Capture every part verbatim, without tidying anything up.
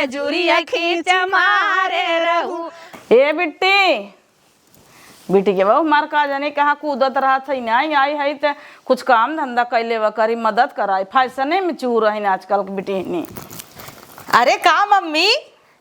जुरिया खींच मारे रहू। ए बिट्टी, बिटिया बा हमार का जाने कहाँ कूदत रहत है, नाहीं आई है त कुछ काम धंधा कइ लेवा करी, मदद कराई। फैशने में चूर हइन आजकल के बिटिहनी। अरे का मम्मी?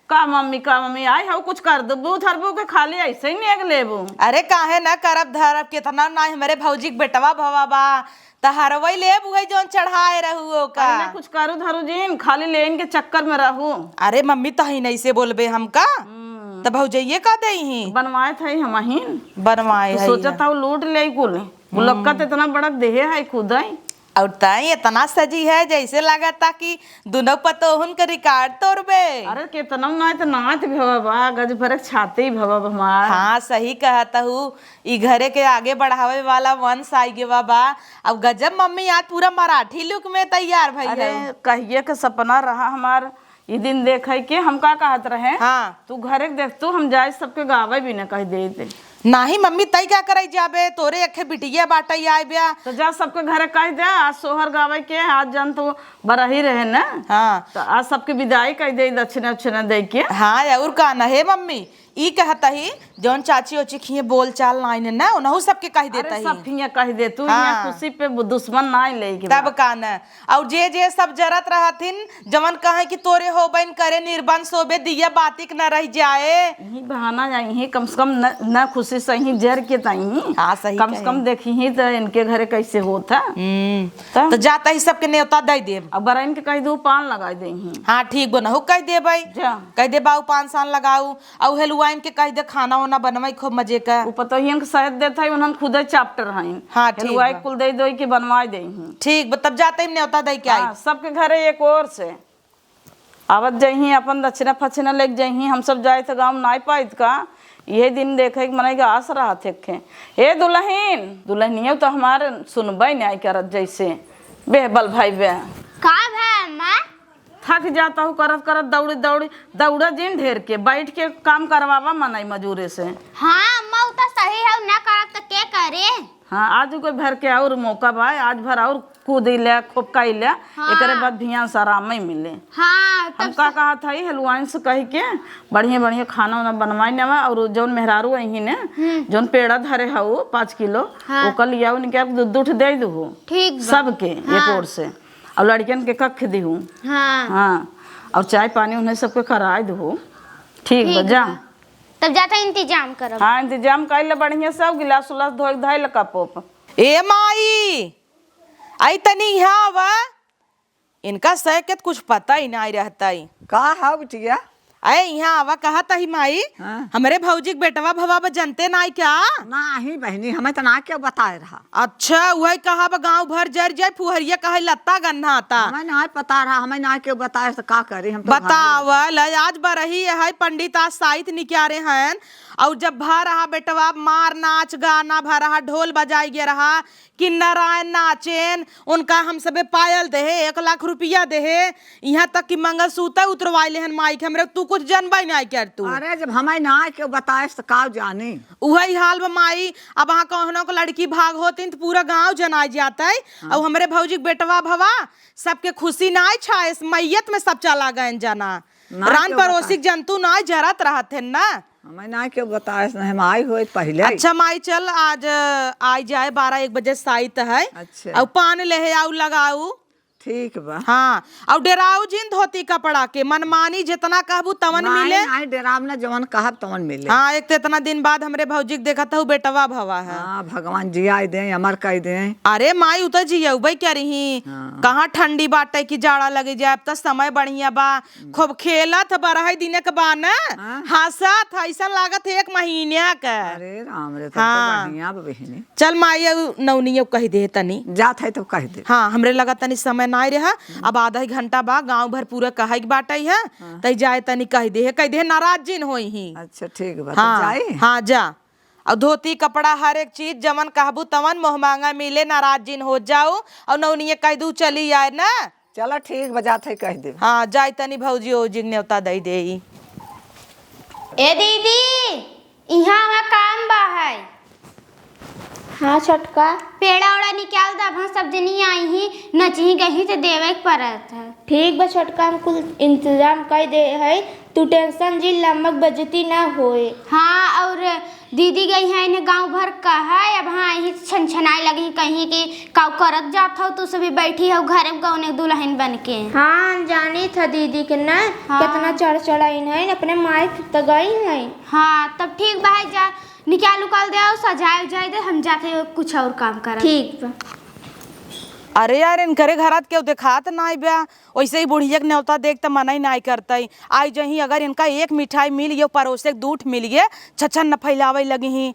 का मम्मी, का मम्मी, आई हऊ कुछ कर देबू धरबू के खाली ऐसे ही नेग लेबू? अरे काहे ना करब धरब, केतना ना हमरे भौजी के बेटवा भवा बा, त हरवई लेबू है जौन चढ़ाए रहू ओका। अरे ना कुछ करू धरू जिन, खाली लेन के चक्कर में रहू। अरे मम्मी तही नहीं से बोलबे हमका, हम्म। त भौजइये का देही? बनवाए थे हम अहिन। बनवाए तो है सोचत ना। हऊ लूट ले कुल। मुलक्कत हम्म। इतना बड़क देहे है खुद है। और तई इतना सजी है जैसे लागता कि दुनो पतोहुन के रिकॉर्ड तोड़बे। अरे केतना नाइत, नाइत भवा बा, गज भरक छाती भवा बा हमार। हाँ सही कहत हऊ, ई घरे के आगे बढ़ावे वाला वंश आइ गवा बा। अब गजब मम्मी आज पूरा मराठी लुक में तैयार भई अरे है। कहिए के सपना रहा हमार, ई दिन देखे के हम का कहत रहे। हाँ। तू घरे के देख तू, हम जाए सबके गावे भी न कह देते। नाही मम्मी, तई का करे जाबे, तोरे अखे बिटिया बाटे आए ब्या। तो जा सबके घरे कह दे, आज सोहर गावे के, आज जन तू बरही रहे न। हाँ। तो आज सबके विदाई कह दे, दक्षिणा उक्षिणा दे के। हाँ, और का न हे मम्मी, ई कहत ही जौन चाची ओची खिए बोल चाल नाई न, उनहु सबके कह देत अरे ही। सब खिए कह दे तू, हाँ। यहाँ खुशी पे दुश्मन नाई लेके तब बा। का न, और जे जे सब जरत रहथिन, जवन कहे कि तोरे हो बहिन करे निर्बन सोबे दिया बातिक न रह जाए। यही बहाना या यही कम से कम न, न खुशी से यही जर के ताई। हाँ, सही कम से कहे। कम देखी ही तो इनके घरे कैसे होत है। हम्म। तब? तो जाता ही सबके न्योता दे देब। अब बराइन के कह दू पान लगाई दे ही। हाँ, ठीक बनहु कह देबै। जा। कह दे बाऊ पान सान लगाऊ। अउ हेलुआइन के कह दे खाना वाना बनवाई खूब मजे का। उ पतोहियन के शायद देत है, उन्हन खुदे चाप्टर हइन। हाँ, ठीक हेलुआई बा। कुल दे दोई के बनवाई दे ही। ठीक बा, तब जाते ही न्योता दे के आई। हाँ, सबके घरे एक ओर से आवत जइहीं, अपन दक्षिणा फक्षिणा लेके जइहीं। हम सब जाए तो गाँव नाई पाइत का, इहे दिन देखे के मनई के आस रहत हेखे। ए दुलहिन, दुलहिनियो तो हमार सुनबे नाई करत जैसे। बेहबल भाई बे। का भा अम्मा? थक जाता हूँ करत करत दौड़ी दौड़ी, दौड़ा जिन ढेर के, बैठ के काम करवावा मनई मजूरे से। हाँ अम्मा, उ तो सही है, ना करब तो के करे? हाँ, आज कोई भर के और मौका बा, आज भर और कूदी ले, खोपकाई ले, हाँ। एकरे बाद भियान से आराम ही मिले। हाँ, हम तब का से कहत हई, हलवाइन से कह के बढ़िया बढ़िया खाना वाना बनवाई नेवा, और जौन मेहरारू अही ने, हम्म। जौन पेड़ा धरे हऊ पाँच किलो, हाँ। ओकर लिया उनके आप दूध, दूध दे दू ठीक बा। सबके एक हाँ। ओर से। और लड़कियन के कख दिहू। हाँ। हाँ, और चाय पानी उन्हें सबके कराए दिहू। ठीक बा, ठीक जा। बा। तब जाता इंतजाम करब। हाँ, इंतजाम कर ले बढ़िया से, और गिलास उलास धोए के धइल कप उप। ए माई, आई तनी यहाँ आवा। इनका सह के त कुछ पता ही नाई रहता ही। का है बिटिया? अरे, यहाँ आवा, कहत ही माई, हाँ। हमरे भौजी के बेटवा भवा बा, जनते नाई क्या? नाही बहिनी, हमें तो ना केउ बताए रहा। अच्छा, उहइ कहा बा, गाँव भर जर जाए, फुहरिया कहे लत्ता गन्हाता। हमें ना पता रहा, हमें ना केउ बताए, तो का करी, हम तो घरे बतावल, आज बरही है, पंडित आज साइत निकारे हैं, और जब भा रहा बेटवा मार नाच गाना भा रहा, ढोल बजाई गे रहा, कि नारायण नाचेन, उनका हम सबे पायल देहे, एक लाख रुपया देहे, यहाँ तक कि मंगलसूत्र उतरवाए लेहन माई के हमरे, तू कुछ जनबे नाई कर तू। अरे, जब हमें ना केउ बताए, तो का जानी? उहइ हाल बा माई, अब अहाँ कहनो के लड़की भाग होतिन, त पूरा गाँव जनाइ जातइ। हाँ। और हमरे भौजी के बेटवा भवा, सबके खुशी नाई छाएस, मैयत में सब चला गएन जना। ना रान केउ पड़ोसी बताए। के जंतु नाई जरत रहत हेन ना। हमें ना केउ बताएस, ना हम आई होए पहिले। अच्छा माई, चल आज, अ, आई जाए, बारह एक बजे साइत है। अच्छा। और पान लेहे आऊ लगाऊ। ठीक बा। हाँ, और डेराऊ जिन धोती कपड़ा के, मनमानी जितना कहबू तवन नाई, मिले। नाई, डेराम ना, जवन कहब तवन मिले। हाँ, एक तो इतना दिन बाद हमरे भौजी के देखत हऊ, बेटवा भवा है। हाँ, भगवान जियाई दे, अमर कई दे। अरे माई, उ तो जियउबे करिही। हाँ। कहाँ ठंडी बाटे कि जाड़ा लगे जाए, अब तो समय बढ़िया बा। खूब खेलत ह, बरहई दिने के बा न, हाँ। हँसत ह, अइसन लागत ह एक महीने के। अरे राम रे, तब तो हाँ। बढ़िया बा बहिनी। चल माई, अउ नौनियो कहि दे तनी। जात है तो कहि दे। हाँ, हमरे लगा तनी समय नाई रहा, अब आधा ही घंटा बा, गाँव भर पूरा कहइ के बाटइ है, हाँ। तइ जाए तनी कहि दे, कहि दे नाराज जिन होइहीं। अच्छा, ठीक बा, तब हाँ, जाई? हाँ, जा। अउ धोती कपड़ा हर एक चीज जवन कहबू तवन मोह मांगा मिले, नाराज जिन हो जाऊ। अउ नौनिये कहि दू चली आए न। चला ठीक बा, जात है कहि देब। हाँ, जाई तनी भौजी ओजी के न्योता दई देई। ए दीदी, इहाँ हमार काम बा है। हाँ छोटका। पेड़ा ओड़ा निकाल दे, अब हम सब जनी आई ही, नचही गही तो देवे के पड़त है। ठीक बा छोटका, हम कुल इंतजाम कर दे है, तू tension जिन, लम्बा बेइज्जती ना होए। हाँ, और दीदी गई है इन्हें गाँव भर का है, अब हाँ यही छन छनाए लगी, कहीं कि काऊ करत जात हो, तू सभी बैठी हो घर में गौने दुल्हन बन के। हाँ, हम जानी था दीदी के ना, हाँ। कितना चढ़ चढ़ाइन है, अपने माई तो गई है। हाँ, तब ठीक बा, जा निकाल उकाल दे, आओ सजाए उजाए दे, हम जाते कुछ और काम करब। ठीक बा। अरे यार, इनकरे घरात केहू देखात नाई बा। वैसे ही बुढ़िया के नेवता देख त मनई नाई करतई। आई जहीं अगर इनका एक मिठाई मिल गयो, परोसे के दूठ मिल गए, छछन न फैलावे लगी ही।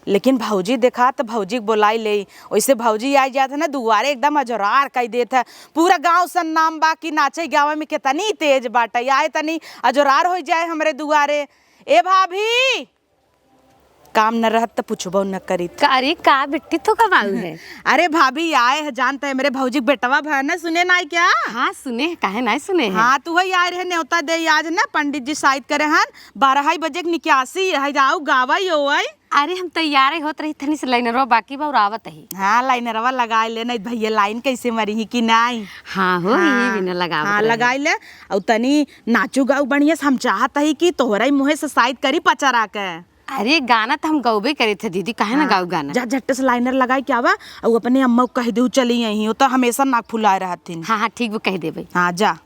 लेकिन भौजी देखा त भौजी के बोलाई ले। वैसे भौजी आई जात है ना दुआरे, एकदम अजोरार कई देत है। पूरा गांव सन नाम बा कि नाचे गावे में कितनी तेज बाटे। आए तनी अजोरार हो जाए हमरे दुआरे। ए भाभी, काम न रहत त पुछबो न करीत। का, अरे का बिट्टी, तू कब आऊ है? अरे भाभी आए है, जानते है मेरे भौजी के बेटवा भा ना, सुने नाई क्या? हाँ सुने है, काहे नाई सुने है? हाँ, तू वही आए रहे, नेवता दे आज ना, पंडित जी साइत करे हन, बारह ही बजे के निकासी है, जाऊ गावा ही होई। अरे हम तैयार ही होत रही, थनी से लाइनरवा बाकी बा और आवत ही। हाँ, लाइनरवा लगाए ले, नहीं भैया लाइन कैसे मरी ही कि नाई? हाँ हो, हाँ, यही बिना लगावत हाँ, रही। लगाए ले, और तनी नाचू गाऊ बढ़िया से, हम चाहत ही कि तोहरा ही मुँहे से साइत करी पचरा के। अरे गाना त हम गौबे करे थे दीदी, काहे ना हाँ, गाऊ गाना? जा झट्टे से लाइनर लगाई के आवा, और अपने अम्मा को कह दे चली आई, वो तो हमेशा नाक फुलाए रहथिन। हाँ हाँ ठीक बा, कह देबे। हाँ जा।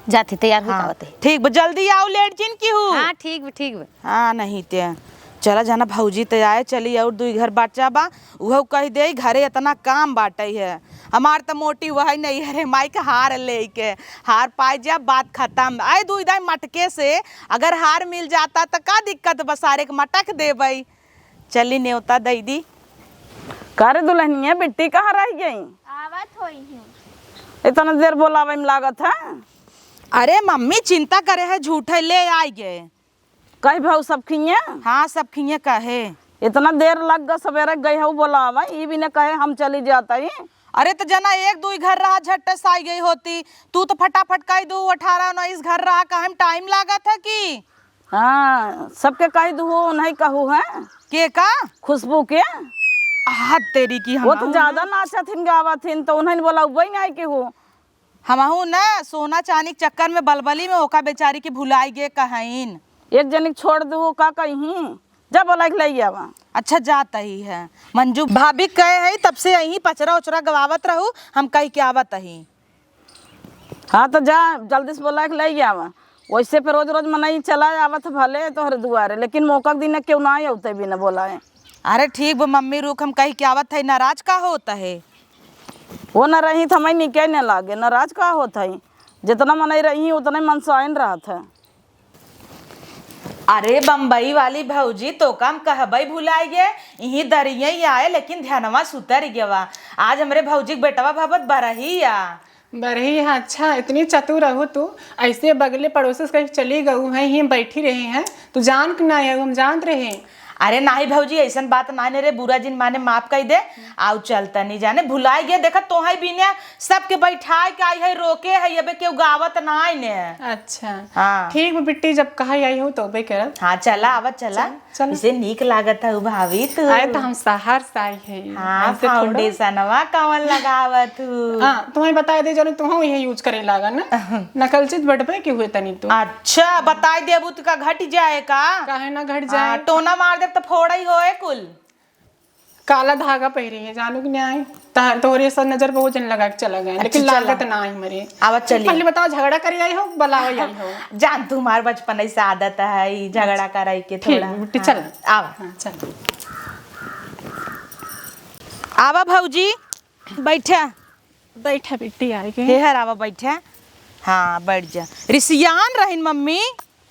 जाते तैयार हो हाँ, आवत है। ठीक बा, जल्दी आओ, लेट जिन की हूँ। हाँ ठीक बा, ठीक बा। हाँ नहीं ते चला जाना भौजी ते आए, चली और दुई घर बचा बा, उहो कह दे घरे इतना काम बाटे है। हमार त मोटी वही नहीं है रे माई के हार लेके, हार पाए जा, बात खत्म। आए दुई दाई मटके से अगर हार मिल जाता त का दिक्कत बा, सारे के मटक देबई। चली नेवता दई दी। का रे दुल्हनिया, बिट्टी कहाँ रह गई? आवत होई है। इतना देर बोलावे में लागत है। अरे मम्मी चिंता करे है झूठे, ले आई गए। कही भाऊ सब खिए? हाँ सब खिए कहे। इतना देर लग गा, सवेरे गई हऊ बोलावे, ई भी न कहे हम चली जात ही। अरे त जना एक दुई घर रहा, झट्टे से आई गई होती। तू तो फटाफट कही दू, अठारह उन्नीस घर रहा, काहे में टाइम लागत है कि? हाँ, सबके कही दू, नहीं कहू है। के का? खुशबू के। हाथ तेरी की, वो तो हम ज्यादा नाचत हिन, गावत हिन, तो उन्हें बोला उबई नहीं के हो। हमहू न सोना चानी के चक्कर में बलबली में ओका बेचारी के भुलाई गे कहइन। एक जनी के छोड़ दू, का कहीं? जा बोला के ले आवा। अच्छा, जात ही है। मंजू भाभी कहे है तब से यहीं पचरा उचरा गवावत रहू, हम कह के आवत ही। हाँ, तो जा जल्दी से बोला के ले आवा। वैसे पे रोज रोज मनई चला आवत भले तोहरे दुआरे, लेकिन मौका के दिन केहू ना आवते बिना बोलाए। अरे ठीक बा मम्मी, रुक, हम कह के आवत है, नाराज का होत है? वो न रही त हमें निके न लागे, नाराज का होत है? जितना मनई रही उतने मनसाइन रहत है। अरे बम्बई वाली भौजी, तोका हम कहबई भुलाई गे, इहीं दरिये आए, लेकिन ध्यानवा सुतर गवा। आज हमरे भौजी के बेटवा भभत बरही आ। बरही है, अच्छा, इतनी चतुर रहू तू, ऐसे बगले पड़ोस से कहीं चली गऊ है, यहीं बैठी रही है, तू जान के ना है, हम जानत रहे। अरे नाही भौजी, ऐसन बात ना ने रे, बुरा जिन माने, माफ कई दे। आउ चल तनी जाने भुलाई गे, देखा तोहई बिने सबके बैठाए के आई है, रोके है, अबे केहू गावत नाई ने। अच्छा। हाँ। ठीक बा बिट्टी, जब कहा आई हो तो बे करब। हाँ, चला, आवा, चला। चल, चल। इसे नीक लागत है भाभी तू। अरे, तो हम शहर से आई है। हाँ, हमसे थोड़ा foundationवा कौन लगावत हूँ? हाँ, तुम्हें बता दे, जौन तुहूँ इहे use करे लागा ना। नकलचित बटबे के हुए तनी तू। अच्छा, बताई देबू तो का घट जाए का? काहे ना घट जाए? हाँ, टोना मार देब तो फोड़ा ही होए कुल। काला धागा पहिरी है, जानू कि नाई? तह-, तोहरे सब नजर पे वो जन लगा के चला गए, लेकिन अच्छा, चला। लागत ना आई मरे। आवा चली। पहले बताओ, झगड़ा करे आई हो, बुलावे आई हो? जान तू, हमार बचपन से आदत है, ई झगड़ा अच्छा। करे के ठीक, थोड़ा। बिट्टी, हाँ, चल। आवा। हाँ, चल। आवा भौजी, बैठा। बैठा बिट्टी, आए गए। हे हर आवा, बैठा। हाँ, बैठ जा। रिसियान रहिन मम्मी।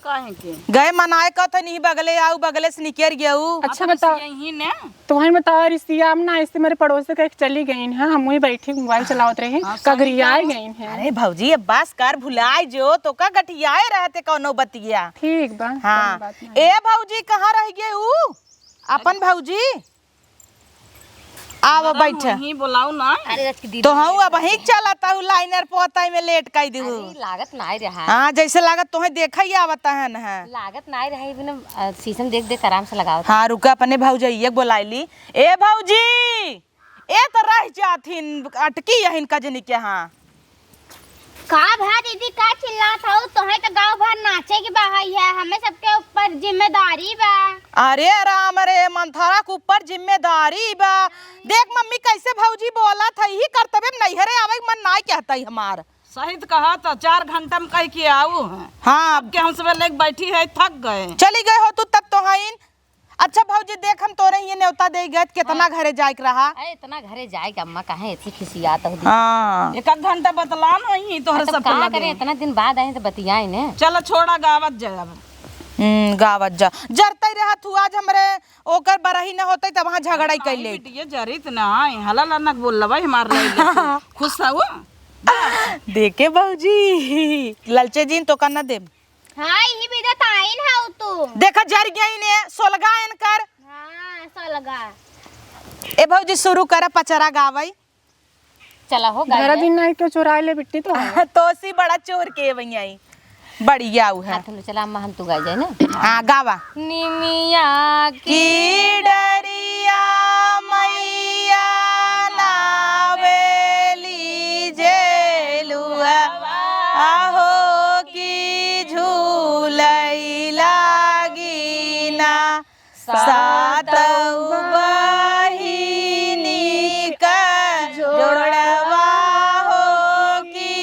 काहे के? गए मनाए कहत हन, "इही बगले आऊ, बगले से निकर गऊ।" अच्छा, अब बताओ। यही ने? तुम्हारे बताओ, रिसिया हम ना, ऐसे मेरे पड़ोस के एक चली गई हैं, हम वहीं बैठी mobile चलावत रहे, हाँ, कगरियाए गई हैं। अरे भौजी, अब बस कर, भुलाए जो, तो का गठियाए रहते कौनो बतिया। ठीक बा, हाँ। कौनो बात नहीं। ए भौजी, कहाँ रह गए ऊ? अपन भौजी? आवा, गरम बैठा। होही, बोलाऊ ना। अरे, रच के दीदी, तो हऊ अब ही चलत हऊ, लाइनर पोताई में लेट कई दिहू। अरे, लागत नाई रहा। हाँ, जैसे लागत तोहे देखा ही आवत है ना। लागत नाई रहा, इबन, अ, शीशम देख देख आराम से लगावत। हाँ, रुका, अपने भौजइया के बोलाई ली। ए भौजी, ए तो रह जाथिन, अटकी यहिन कजनी के। हाँ, का भा दीदी, का चिल्लात हऊ? तोहे तो गाँव भर नाचे के बहाई है, हमें सबके ऊपर जिम्मेदारी बा। अरे राम रे, मंथरा के ऊपर जिम्मेदारी बा। देख मम्मी, कैसे भौजी बोलत है, यही करतबे में नैहरे आवे के मन नाय कहता ही हमार। सही तो कहा था, चार घंटा में कह के आऊ है। हाँ। अब के हम सब लेके बैठी है, थक गए। चली गए हो तू तब तो हईन। अच्छा भौजी, देख, हम तोरे हिये नेवता दे गए, कितना हाँ। घरे जाए के रहा। अरे, इतना घरे जाए के अम्मा काहे ऐसी खिसियात हो दी? हाँ। एक आध घंटा बतलान वही तोहरे अरे, तो सब का लगे। करें, इतना दिन बाद आए तो बतियाए ने। चलो छोड़ा, गावत जाए अब। हम्म, गावत जा। जरते रहा तू, आज हमरे ओकर बरही न होते तब वहाँ झगड़ा ही अरे, कर ले। बिटिया, जरित ना आए, हला लनक बोल लबा हमार ले ले। खुश हो? देखे भौजी, ललचे जीन तो का ना देब। हाँ, यही बिदत आइन हऊ तू। देखा, जर गई ने, सोलगा एन कर। हाँ, सोलगा। ए भौजी, शुरू कर पचरा गावई। चला हो, गाई धरा दे। दिन नाई के चुराए ले बिट्टी तो। तोसी बड़ा चोर के वही आई। बढ़िया उ है। हाथ में चला, अम्मा, हम तू गाई जाए ना। हाँ, गावा। निमिया की डरिया मैया नावेली झेलुआ, आहो की झूलई लागी ना। सातौ बहिनी का जोड़वा हो की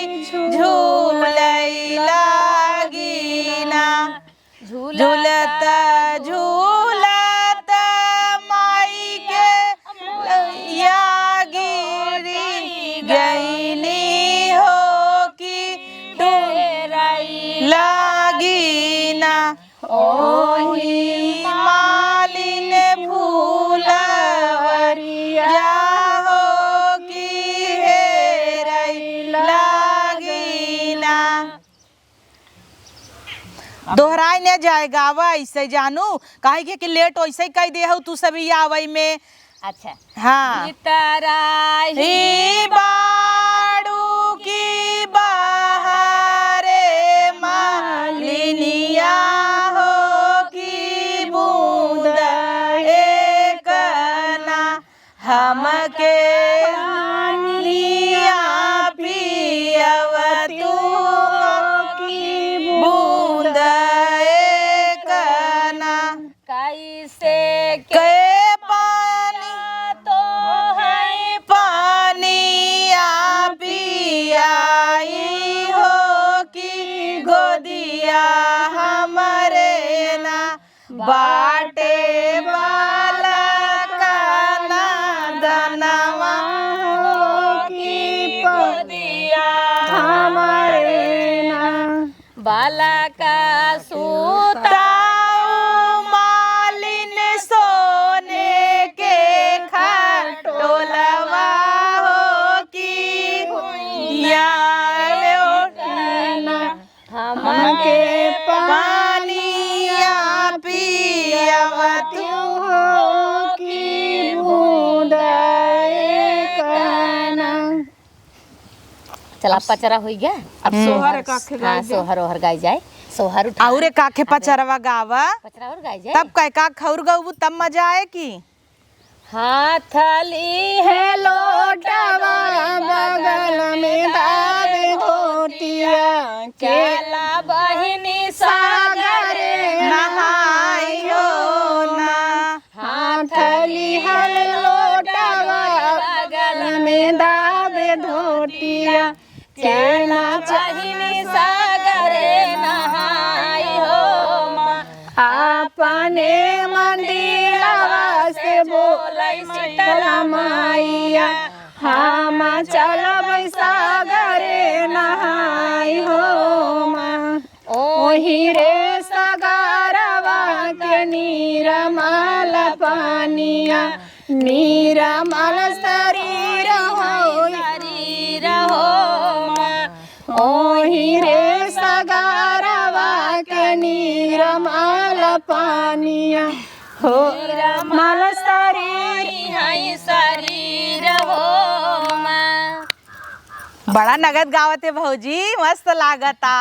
झूलई लागी ना। झूलत झूलत माई के लैया गिरी गईनी हो की डोरई लागी ना। ओही मालिन फूलवरिया हो की हेरई लागी ना। दोहराई न जाए, गावा ऐसे जानू, काहे के कि लेट वैसे ही कह दे हऊ तू सभी आवई में। अच्छा। हाँ। भीतरा ही ही बाड़ू की बाहरे मालिनिया हो की बूंद एक ना। हमके पानिया पियवतू की बूंद एक ना। कैसे के के पानी तो है पानिया पियाई हो की गोदिया हमरे ना। बाटे बालक ना दनवा हो की गोदिया हमरे ना। बालक सुताऊ मालिन सोने के खटोलवा हो की भुइया में ओढ़ना। हमके पानिया पियवतू हो की बूंद एक ना। चला, अब पचरा होइ गया। अब हम्म। सोहर एक आखे हाँ, गाई दे। सोहर ओहर गाई जाए। सोहर उठा। और एक आखे अबे। पचरवा गावा। पचरा और गाई जाए। तब का एक आख और गउबू तब मजा आए की। हाथ ली है लोटवा बगल में दाबे धोतिया, चला बहिनी सागरे नहाई हो ना। हाथ ली है लोटवा बगल में दाबे धोतिया, चला बहिनी सागरे नहाई हो माँ। अपने मंदिरवा से बोलै शीतला मैया, हम चलबै सागरे नहाई हो माँ। ओही रे सगरवा के नीरमल पानिया, नीरमल शरीर हो, शरीर हो माँ। ओही रे सगरवा के नीरमल पानिया, हो नीरमल शरीर है शरीर। बड़ा नगद गावत है भौजी, मस्त लागता।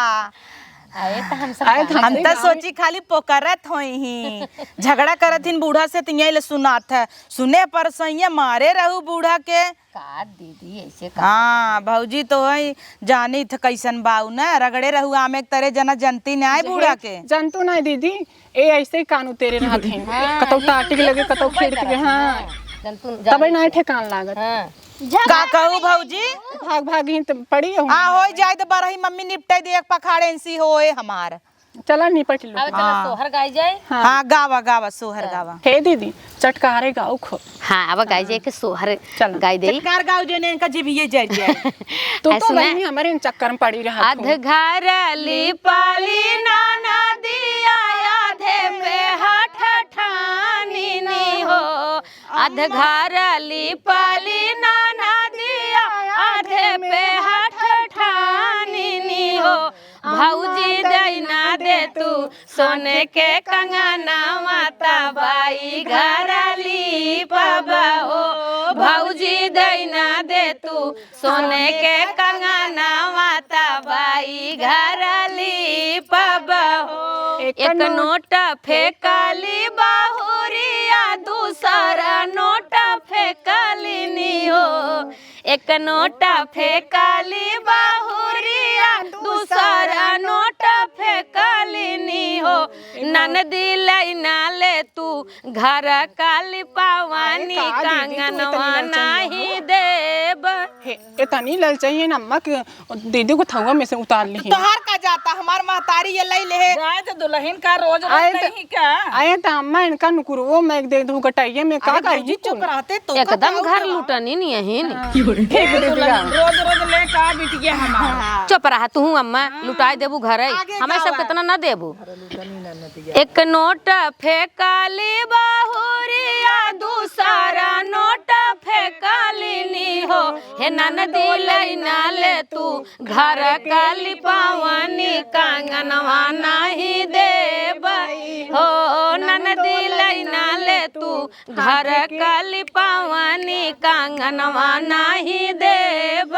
अरे, त हम सब अरे, त हम त सोची खाली पोकरत होई ही, झगड़ा करत हिन बूढ़ा से, त यही ले सुनात है। सुने पर सैया मारे रहू बूढ़ा के। का दीदी, ऐसे का? हाँ, भौजी तो है, जानी थ कैसन बाऊ न, रगड़े रहू आमे के तरे, जना जनती न आए बूढ़ा के। जनतू ना दीदी, ए ऐसे ही कान उतेरे रहत हैं। हाँ, कतौ टाटी के लगे, कतौ खीर के, हाँ। जनतू तबे ना ठेकान लागत। हाँ। का कहू भौजी? भाग भाग ही त पड़ी हूँ। हाँ, होई जाए त बरही मम्मी निपटाई दे, एक पखाड़े इंसी होए हमार। चला निपट लो। अब चला हाँ। सोहर गाई जाए। हाँ। हाँ, गावा, गावा, सोहर गावा। हे दीदी, चटकारे गाओ खूब। हाँ, अब गाई जाए के सोहर चल। गाई दे। चटकार गाओ जो ने इनका जीभिये जर जाए। तू तो ऐसने बहिनी हमारे इन चक्कर में पड़ी रहा अध तू। घर लिपाली नाना दिया आधे पे हठ ठानी नी हो। अध घर लिपाली नाना दिया आधे पे हठ ठानी नी हो। भौजी दैना दे तू सोने के कंगनवा तबाई घर लीपब हो। भौजी दैना दे तू सोने के कंगनवा तबाई घर लीपब हो। एक एक नोट नोट फेंकली बहुरिया, दूसरा नोट फेंकली नी हो। एक नोट फेंकली बहुरिया, दूसरा नोट फेंकली नी हो। ननदी लैना ले तू घर काली पावानी अरे का दीदी, तू इतनी कंगनवा ललचाई हो? नाही देब। हे, इतनी ललचाई है ना अम्मा के दीदी को थौआ में से उतार ली। तोहार का जाता, हमार महतारी ये लई ले। जाए तो दुल्हन का रोज रोज आए तो नहीं क्या? आए तो अम्मा इनका नुकुरवो में एक दे दूँ गटैये में का अरे कही भौजी, चुप रहते तो एकदम का घर लुटनी नहीं है नी। हाँ। ठीक है, दीदी, दुल्हन हाँ। रोज रोज ले का बिटिया हमार। हाँ। चुप रहा तू अम्मा, हाँ। लुटाई देबू घर है। आगे हमें सब गावा। कितना ना देबू। एक नोट फेंकली बहुरिया, दूसरा नोट फेंकली नी हो। हे ननदी लैना ले तू घर काली पावानी कंगनवा नाही देब हो। ननदी लैना ले तू घर काली पावानी कंगनवा नाही देब।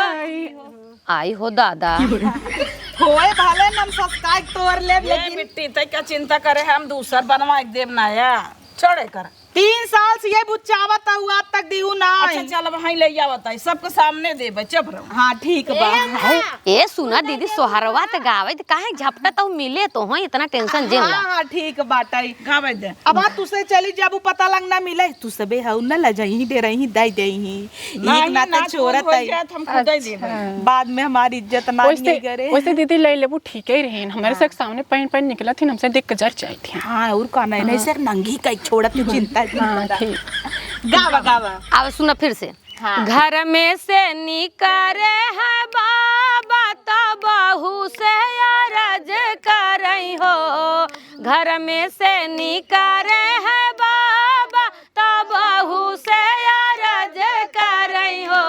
आई हो दादा। होए भले हम सस्काई तोर लेब, ये लेकिन मिट्टी तक का चिंता करे, हम दूसर बनवा के देब नया। छोड़े कर। तीन साल से ये बुच्चावत हूँ, आज तक दिहू ना अच्छा, आई। चल, अब वहीं ले आवत आई, सबके सामने देबे, चुप रहो। हाँ, ठीक बा। ए, ए, सुना दीदी, सोहरवा त गावे त काहे झपटा त मिले तो हो, इतना टेंशन जिन ला। हाँ, हाँ, ठीक बाटई। गावे दे। अब आ तुसे चली जाबू, पता लग ना मिले, तू सबे हऊ ना, लजही, डेरही, दई देही। नहीं, एक ना ना, तो छोड़त हो आई। जात, हम खुद ही देबे। अच्छा। बाद में हमारी इज्जत ना वैसे, नहीं करे। वैसे दीदी ले लेबू, ठीक ही रही। हमारे हाँ। से सामने पहन पहन निकलत ही, हमसे देख के जर जाई थी। हाँ, और का नहीं, नहीं हाँ। से नंगी कई छोड़त, तू चिंता ही हाँ, मत कर। ठीक। गावा, गावा। अब सुना फिर से। हाँ। घर में से निकरे है बाबा, तो बहू से अरज करई हो। घर में से निकरे है बाबा, तो बहू से अरज करई हो।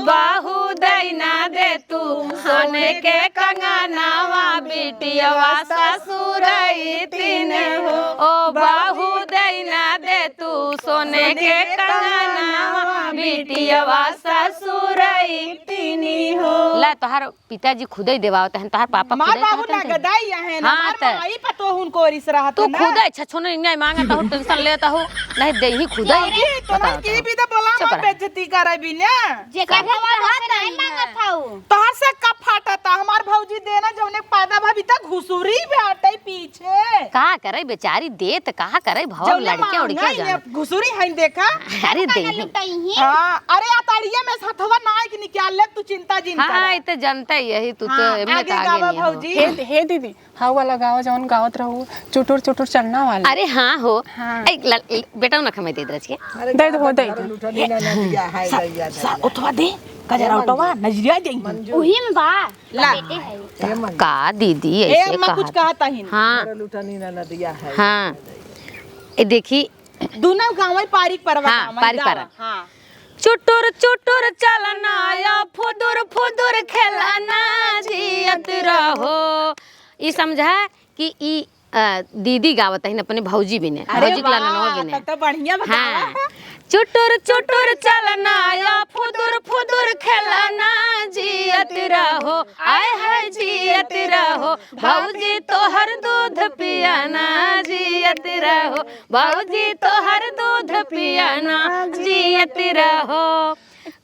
बहू दैना दे तू सोने के कंगनवा, बिटियवा ससुरई तीन हो। ओ बहू दैना दे तू सोने के कंगनवा, बिटियवा ससुरई तीन हो। ला, तोहार पिताजी खुदे देवावत हन, तोहार पापा मार खुदे बाबू कहत हन। नगदाई है ना, हाँ, मार त माई पतोह उनको रिस रहत तू है ना। खुदे छछुन नहीं मांगत हो, टेंशन लेत हो, नहीं देही खुदे। अरे, तो ना बताओ की तो। भी तो बोला, चुप हमार रह। बेइज्जती करे भी ना। जेकर सब हवा कहत होत नहीं नहीं मांगत हऊ। तोहर से का फाटता, हमार भौजी देना जौने पैदा भा भी त घुसुरी बाटे पीछे। का करे बेचारी देत, का करे भवा जौने लड़के उड़के मांगा ही जाना। अब घुसुरी है देखा। अरे हम काहे देही। लुटाई ही? हाँ, अरे अतड़िया में से हथवा ना आए कि निकाल ले, तू चिंता जिन हाँ, करा। हाँ, ई त जनता ही यही, तू तो हाँ, एमे आगे तो आगे गावा नहीं हो। भौजी। हे, हे दीदी, हाँ वाला गावा जौन गावत रहू, चुटुर चुटुर चलना वाला। अरे हाँ हो। हाँ। ए, ल-, ल-, बेटा ना खमे दे दे के। अरे दे दो, दे दो। लुटनी ना, ना दिया, हाय सा-, दैया, सा-, दैया। उठवा दे, कजरा ए उठवा, मंजू। नजरिया दे। मंजू। उही में बा। ला। बेटे है। ए मंजू। का दीदी ए ऐसे अम्मा कुछ कहा कहता ही ना। हाँ। अरे लुटनी ना, ना दिया, हाय हाँ। दैया, दैया। ए देखी। दोनों गाँव है पारी परवा हाँ, गाँव है पारी गाँव। परवा। हाँ। चुटुर चुटुर चलना या फुदुर फुदुर खेलना जियत रहो। ई समझा कि ई अ, दीदी गावत हइन अपने भौजी बिने, अरे भौजी के वाह, ललनवा बिने। तब तो बढ़िया बतावा। हाँ। चुटुर चुटुर चलना या फुदुर फुदुर खेलना, जियत रहो, आय हाय जियत रहो, भौजी तोहर दूध पियाना, जियत रहो, भौजी तोहर दूध पियाना, जियत रहो।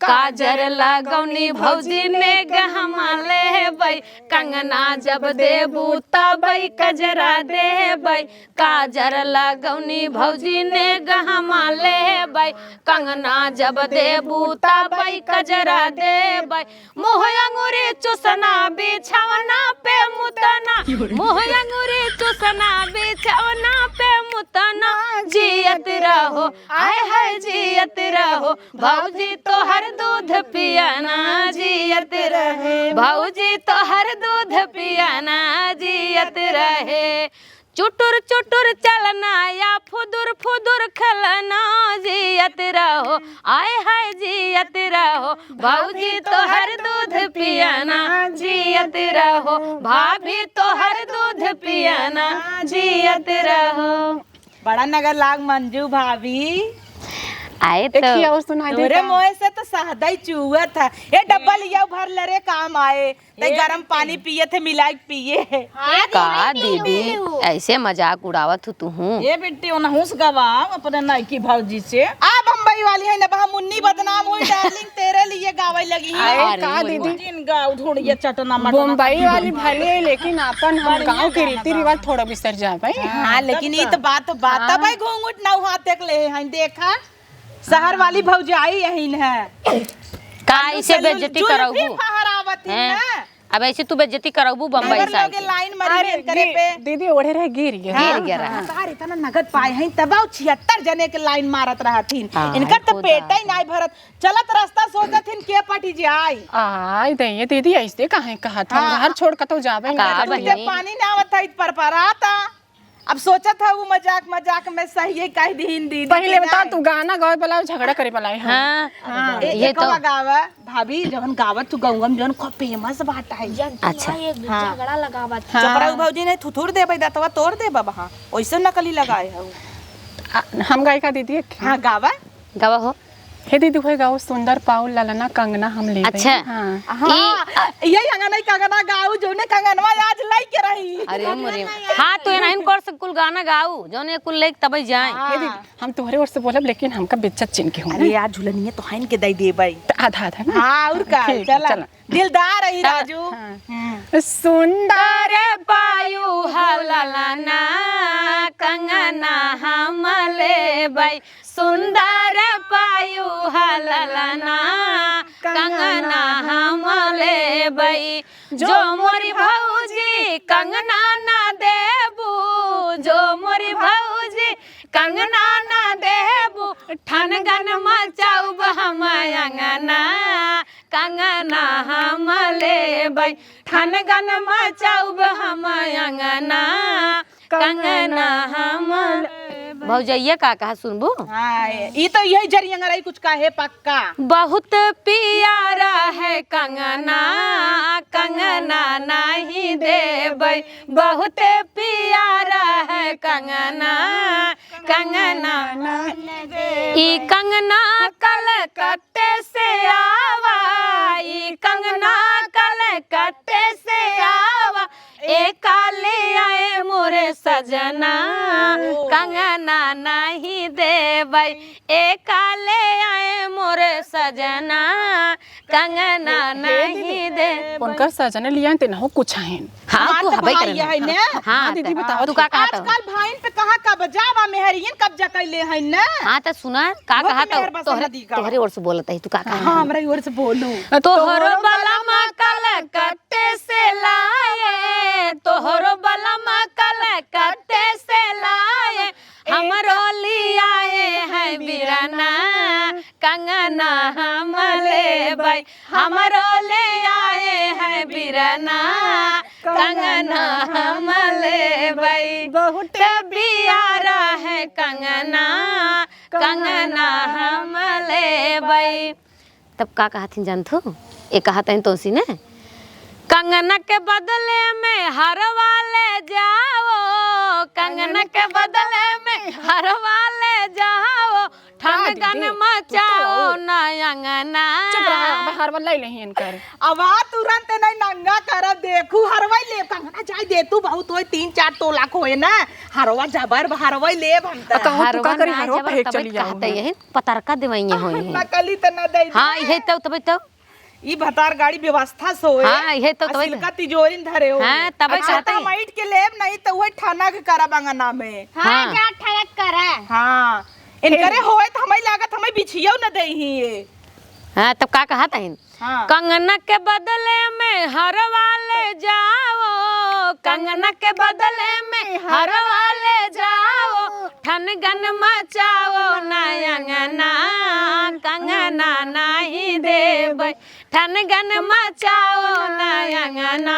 काजर लगौनी भौजी ने गहमा लेबै, कंगना जब देबू तबै कजरा देबै। काजर लगौनी भौजी ने गहमा लेबै, कंगना जब देबू तबै कजरा देबै। मुँह अंगुरी चुसना बिछौना पे मुतना, मुँह अंगुरी चुसना बिछौना पे मुतना, जियत रहो, आय हाय जियत रहो, भौजी तोहर दूध पियाना जियत रहे, भौजी तोहर दूध पियाना जियत रहे। चुटुर चुटुर चलना या फुदुर फुदुर खेलना जियत रहो, आय हाय जियत रहो, भौजी तोहर दूध पियाना जियत रहो, भाभी तोहर दूध पियाना जियत रहो। बड़ा नगर लाग मंजू भाभी। आए तो एक ही और सुनाई तोरे देता। मोए से तो सहदई चुअत है। ए डब्बा लिया भर ले रे काम आए। तै ए गरम दीदी। पानी पिए थे मिला के पिए। हाँ, का दीदी, दीदी, दीदी। ऐसे मजाक उड़ावत हो तू हूँ। ए बिट्टी ओनहूँ से गवा अपने नईकी भौजी से। आ बम्बई वाली है ना, बहा मुन्नी बदनाम हुई डार्लिंग तेरे लिए गावे लगी है। अरे का मुन्नी। दीदी। जिन गाँव थोड़ी ये चटना मटना बम्बई वाली भले है, लेकिन अपन हम बढ़िया गाँव के गाना रीति रिवाज गावा। थोड़ा बिसर जाबे। हाँ, हाँ, लेकिन तब ई का। तो बात, बात हाँ। भाई घूंघट नौ हाथ तक ले हैं, देखा। शहर वाली भौजाई यही न है। का अब ऐसे जुल-, बेइज्जती जुल्फी करबू? फहरावत ही हैं? ना। अब ऐसे तू बेइज्जती करबू बम्बई नगर साइड लोगे के। लाइन मारी अरे, मेन करे दी-, पे। दीदी ओढ़े रहे, गिर गया। गिर गया रहा। हाँ। सारे इतना नगद पाए हैं, तब आओ छिहत्तर जने के लाइन मारत रहथिन। हाँ, इनकर तो खुदा। पेट ही नाई भरत। चलत रास्ता सोचत हिन के पटी जाई। आई दइये दीदी, ऐसे काहे कहत हन? हाँ। घर छोड़ कतौ जाबे का ना। बहिनी? पानी ना आवत है, पर पराता। अब सोचत है वो मजाक मजाक में सही है, कह दीन दीदी पहले के बता, नाई। तू गाना गावे वाला है, झगड़ा करे वाला है? हाँ। हाँ। ए, ये एक तो। और गावा, भाभी, जवन गावत तू गौवा में जवन खूब फेमस बात है। अच्छा। हाँ। झगड़ा लगावत। हाँ। चोपड़ा भौजी नहीं थुथुर देबे, दतवा तोड़ देबे, हाँ। ओइसे नकली लगाए है। आ, हम गायिका दीदी एक। हाँ, गावा। गावा हो। हे दीदी, होए गाओ, सुंदर पाऊ ललना कंगना हम लेबे। अच्छा। हाँ। हाँ, ई, आ, यही अंगना ही कंगना गाऊ, जौने कंगनवा आज लइके रही। अरे मोरे। हाँ, तो एनाहिन कर से कुल गाना गाऊ, जौने कुल लइके तबे जाए। हाँ। हे दीदी, हम तोहरे ओर से बोलब, लेकिन हमका बेइज्जत चिन के हो। अरे यार, झुलनिया तो हइन के दई देबे। त आधा आधा ना? हाँ, और का? ठीक है, चला। चला। दिलदार है हाँ, राजू। हाँ। हम्म। सुंदर पायु हललना कंगना हम लेबै, सुंदर पायु हललना कंगना हम लेबै। जो मोरी भौजी कंगना ना देबू, जो मोरी भौजी कंगना ना देबू, ठनगन मचाउब हम अंगना। कंगना हम लेबै, ठनगन मचाउब हम अंगना, कंगना हम लेबै। भौजैया का कहा सुनबू? हाँ, ई तो यही जरियंगरई कुछ कहे पक्का। बहुत प्यारा है कंगना, कंगना नहीं देबै, बहुत प्यारा है कंगना, कंगना नहीं देबै। ई कंगना कलकत्ता कलकत्ते से आवा, ई कंगना कलकत्ते से आवा, ए काले आए मोरे सजना, ओ। कंगना नहीं देबै, ए काले आए मोरे सजना, कंगना हे, हे नहीं दीदी, दे। उनकर सजना लिया ते न हो कुछ है। हाँ, हमार तू तो हबे भाई करे है ना। ना। हाँ, हाँ, दीदी, त बताओ तू का कहत हो? आजकल भाईन पे कहाँ कब्जा बा, मेहरियन कब्जा कैले है ना। हाँ, त सुना, का वो तो कहत हो? मेहर बा तोहरे, समधी का। तोहरे ओर से बोलत है, तू का कहत हो? हाँ, हमरा ओर से बोलो। तोहरो बलमा कलकत्ते से लाए, तोहरो बलमा कलकत्ते से लाए, हमरो लियाए है बिरना, कंगना हम लेबै। हमरो ले आए हैं बिरना, कंगना हम लेबै। बहुत प्यारा है कंगना, कंगना हम लेबै। तब का कहथिन जानथू? ए कहत हैं तोसी ने, कंगना के बदले में हरवा ले जाओ, कंगन के बदले में हरवा ले जाओ, ठनगन मचाओ ना अंगना। चुप रहा, अब हरवा ले लेही इनकर। अब आ तुरंत नहीं नंगा कर, देखू हरवा ले, कंगना जाए दे तू, बहुत होए, तीन चार तोला खोए ना, हरवा जबर बा, हरवा लेब हम त। कहू तू का हरवा करी, ना हरवा जबर, पहले तबे चली जाओ। कहते यही पतरका देवाइए होई है। नकली त ना दे हाँ, दे। इहे तो, तबे तो। ई भतार गाड़ी व्यवस्था से होए। हाँ, इहे तो, आ तबे तो। सिल्का तिजोरी में धरे हो। हाँ, तबे अच्छा, कहते त हैं। हम ऐठ के लेब नहीं त उहे ठनक करब अंगना में। हाँ, हाँ। जा ठनक करा। हाँ, इनकरे होए त हमें लागत हमें बिछियो न देही ये। हाँ, तब का कहत हइन? हाँ। कंगना के बदले में हरवा ले जाओ, कंगना के बदले में हरवा ले जाओ, ठनगन मचाओ ना अंगना, कंगना नहीं देबै, ठनगन मचाओ ना अंगना,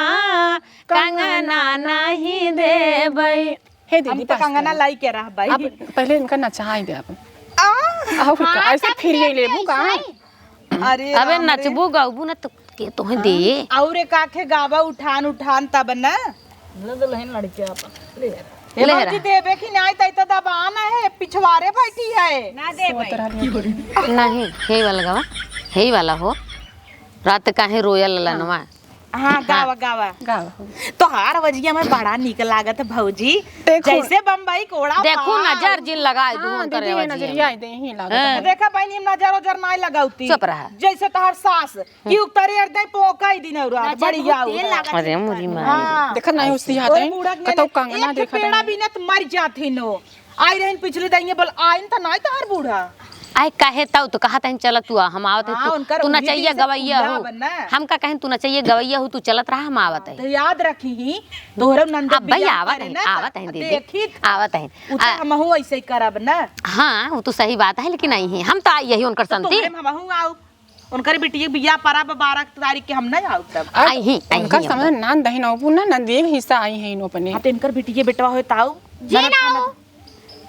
कंगना नहीं देबै। हे दीदी, हम तो बस कंगना करो। लाई के रहबै। अब पहले इनका नचाई दे अब। आ! और का, हाँ, ऐसे तब फिर ये देख लेबू के का? ऐसे ही। अरे अबे राम रे। नचबू गौबू ना तो के तोहे दे। हाँ, और एक आखे गावा उठान उठान तब ना। ले दे लहिन लड़के आपन। ले। ए ले भौजी रहा। देबे कि नहीं, तै तो दबान है, पिछवारे बैठी है। ना दे भाई। सोत रहली। नहीं, हे वाला गावा, हे वाला हो। रात काहे रोया ललनवा। हाँ, गावा, गावा। गावा। तोहार आवाजिया में बड़ा नीक लागत है भौजी। देखो। जैसे बम्बई कोड़ा देखो, पार। नजर जिन लगाए हाँ, दुहन करे दीदी, आवाजिया नजरिया में। दे ही लागत हाँ। है। देखा बहनी, हम नजर ओजर नाई लगाउती। चुप रहा। जैसे तोहार सास, कि उतरे अर दे पोका ही दिन और रात, नजर बड़ी बहुत आओ। तेज लागत अरे है मुझी दुकान में। माई। हाँ। देखा नहीं, उसी हाथ ओए है, बूढ़ा के कतौ मैंने कंगना एक देखा पेड़ा नहीं। बिनत मर जात ही नो। आई रहन पिछले दाइये बोल, आइन त नाई तोहार बूढ़ा। आए काहे ताऊ तो कहत हन, "चल तू आ, हम आवत है, हाँ, तू, उनकर तू उंगली नचैया से गवैया पूजा हो।" बन ना। हम का कहें, "तू नचैया गवैया हो, तू चलत रहा, हम आवत है।" तो याद रखी ही, तोहरे नंद अब भाई बियाह आवत करे है, ना, आवत है तो दीदी, देखी, आवत है। उ तो आ, हमहू ऐसे ही करब ना। हाँ, वो तो सही बात है, लेकिन नहीं है, हम तो आई यही उनकर तो संती। तोहरे में हमहू आऊ, उनकर बिटिया बियाह परा बा बारह तारीख के, हम नहीं आऊ तब। आई ही, आई उनका ही हम समझ लोग। नान दहिन अबू ना, ना देव हिस्सा आई है इनो अपने। हाँ, तो इनकर बिटिया बेटवा होए ताऊ। जी ना हो।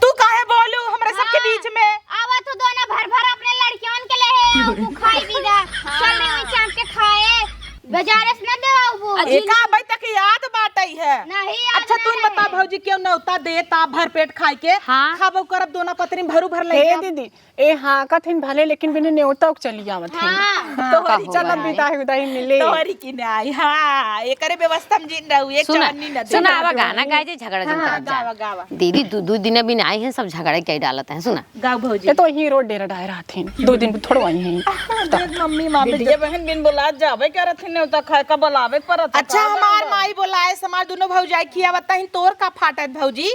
तू काहे बोलू हमरा सबके हाँ, बीच में? आवत हो दोनों भर भर अपने लड़कियों के लिए है, वो खाई भी जा। चल रही हुई चाट के खाए, बाजारे से ना दे आऊ वो। एका अबै तक याद बाटै है। नहीं याद अच्छा, नहीं तू है। बता भौजी, क्यों न्योता देता भर पेट खाए के? हाँ। खाबो करब दोनों पत्नी भरू भर ले हे जाब। दीदी, ए हाँ, कथिन भले, लेकिन बिनु न्योता के चली आवत है। हाँ। तोहरी चल, की अब नहीं। बिदाई उदाई मिले। तोहरी की नहीं। हाँ, एकरे व्यवस्था में जिन रहू, एक सुना, चवन्नी न दे। सुना, आवा गाना गाए जे, झगड़ा जन हाँ, करत जा। गावा, गावा। दीदी, दू, दू दिन बिन आई हैं, सब झगड़ा के डालत हैं, सुना। गाओ भौजी। ये तो यही रोड डेरा डाए रहत हैं, दो दिन थोड़ो आई हैं। देख मम्मी, मामी, बिटिया बहन बिन बोलात जाबे करत हैं, न्योता खाए का बोलावे के परत है, अच्छा, का हमार जाने? माई बोलाए, हमार दोनों भौजाई खियावत हैं, तोर का फाटत भौजी?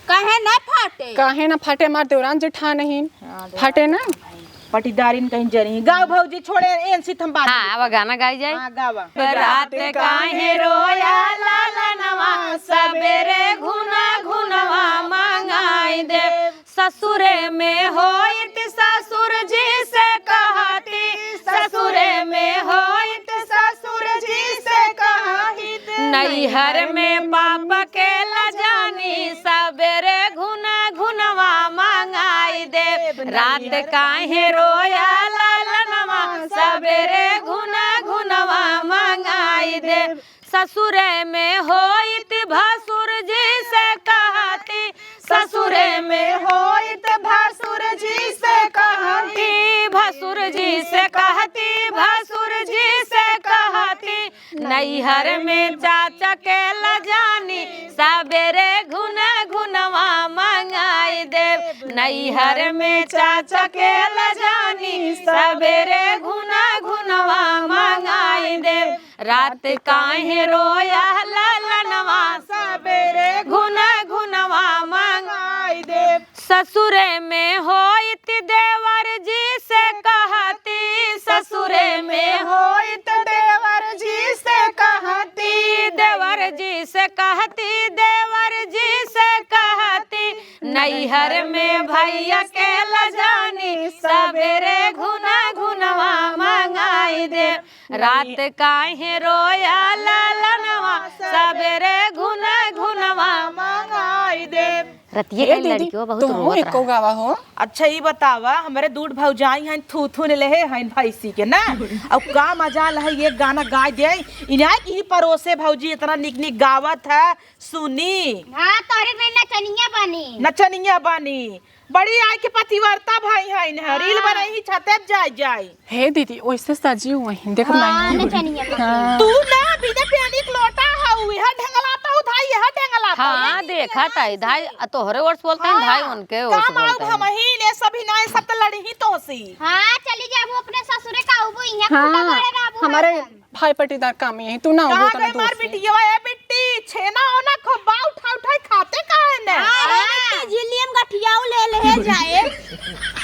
काहे ना फाटे? काहे ना फाटे, हमार देवरान जेठान हईन। हाँ, देवरान फाटे ना? जेठान। पटीदारिन कहीं जरी। गाओ भौजी, छोड़े एन सीत हम बात हाँ, में। आवा गाना गाई जाए। हाँ, गावा। रात काहे रोया लालनवा, सबेरे घुना घुनवा मंगाई दे। ससुरे में होइत ससुर जी से कहती, ससुरे में होइत ससुर जी से कहती, नैहर में पाप के लजानी, सबेरे घुना घुनवा मंगाई देब। रात काहे रोया लालनवा, सबेरे घुना घुनवा मंगाई देब। ससुरे में होइत भसुर जी से कहती, ससुरे में होइत भसुर जी से कहती, भसुर जी से कहती, भसुर जी से कहती, नैहर में चाचा के लजानी, सबेरे घुना घुनवा मंगाई देब। नैहर में चाचा के लजानी, सबेरे घुना घुनवा मंगाई देब। रात काहे रोया ललनवा, सबेरे घुना घुनवा मंगाई देब। ससुरे में होइत देवर जी से कहती, ससुरे में होइत देवर जी से कहती, देवर जी से कहती, देवर जी से कहती, नैहर में भैया के लजानी, सबेरे घुना घुनवा मंगाई देब। रात काहे रोया ललनवा, सबेरे घुना घुनवा मंगाई देब। रतिये ए के दीदी, लड़कियों बहुत तू रोवत एको रहा। गावा हो। अच्छा, ई बतावा, हमरे दूठ भौजाई हइन, थू थू ने लेहे हइन भैंसी के ना। अब का मजाल है, एक गाना गाय दे, इन्हें की ही परोसे भौजी इतना निक निक गावत है, सुनी। हाँ, तोहरे नहीं नचनिया बानी। नचनिया बानी। बड़ी आय के पतिव्रता भाई है इन्हें। हाँ। रील बनाई ही छते पे जाए जाए। हे दीदी, ओइसे सजी हुई हैं, देखो हाँ, नहीं। नचनिया बानी। हाँ। तू ना बिना पेनी के लोटा हऊ, यह ढंगलाता हूँ धाई, यह ढंगलाता हूँ। हाँ, देखा ताई धाई, आ तोहरे ओर से बोलते हैं हाँ, धाई उनके ओर से काम आऊ बोलते हैं। हम ही ने सभी ना, सब तो लड़ी ही तो सी। हाँ, चली जाबू अपने ससुरे का, आबू इहाँ हाँ, खुला बाड़े रहबू हमारे हरदम। भाई पट्टीदार काम यही, तू ना कहाँ होबो तो ना गई मार दूर से। बिटिया, ए बिट्टी, छेना ओना खूब बा उठा उठाई खाते काहे ने? हाँ, रे बिट्टी, झिल्लियम गठियाऊ ले ले जाए।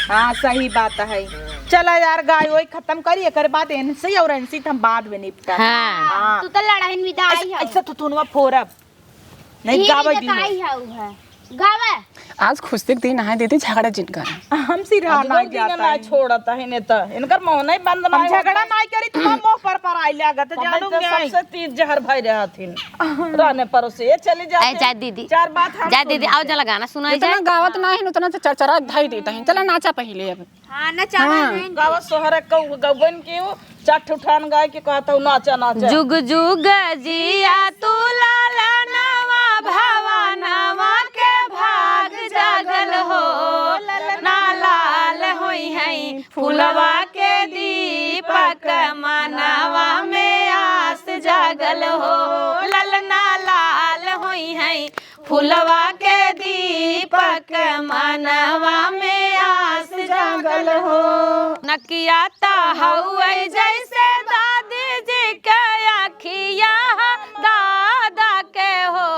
हाँ, सही बात है। चला यार, गाय ओई खत्म करी, एकर बाद एनसी और एनसी त हम बाद में निपटा। हाँ। हाँ। तू तो लड़ाई में विदाई ऐसे, है। ऐसे तो थुनवा फोरब। नहीं ई गावे दीदी दी। काई है उ है। गावे। आज खुशी के दिन है दीदी, झगड़ा जिन करा। हमसे रहा आज ना वो दिन जाता ना है। छोड़त है ने त। इनकर मुँह नहीं बंद हम ना झगड़ा होता। नहीं करी, तुम मुँह पर पर आई लागत, पता जानू तो नहीं। सबसे तीज जहर भाई रहथिन। रहने परोसे, ये चली जाते। ए, जा दीदी। चार बात हम जा सुन दीदी, आओ लेते। जला गाना सुनाई इतना जाए। गावत ना है, उतना तो चरचरा धाई देता है। चला नाचा पहले अब। हाँ, नचावा हाँ। नहीं। गावा सोहरे कहू गवन की हो, चार ठो ठान गाय के कहत हूँ, नाचा, नाचा। जुग जुग जिया तू लालनवा भवनवा के भाग जागल हो, ललना लाल होई है फुलवा के दीपक मनवा में आस जागल हो, ललना लाल होई है फुलवा के दीपक मनवा में आस जागल हो। नकिया त हउए जैसे दादी जी के अखिया दादा के हो।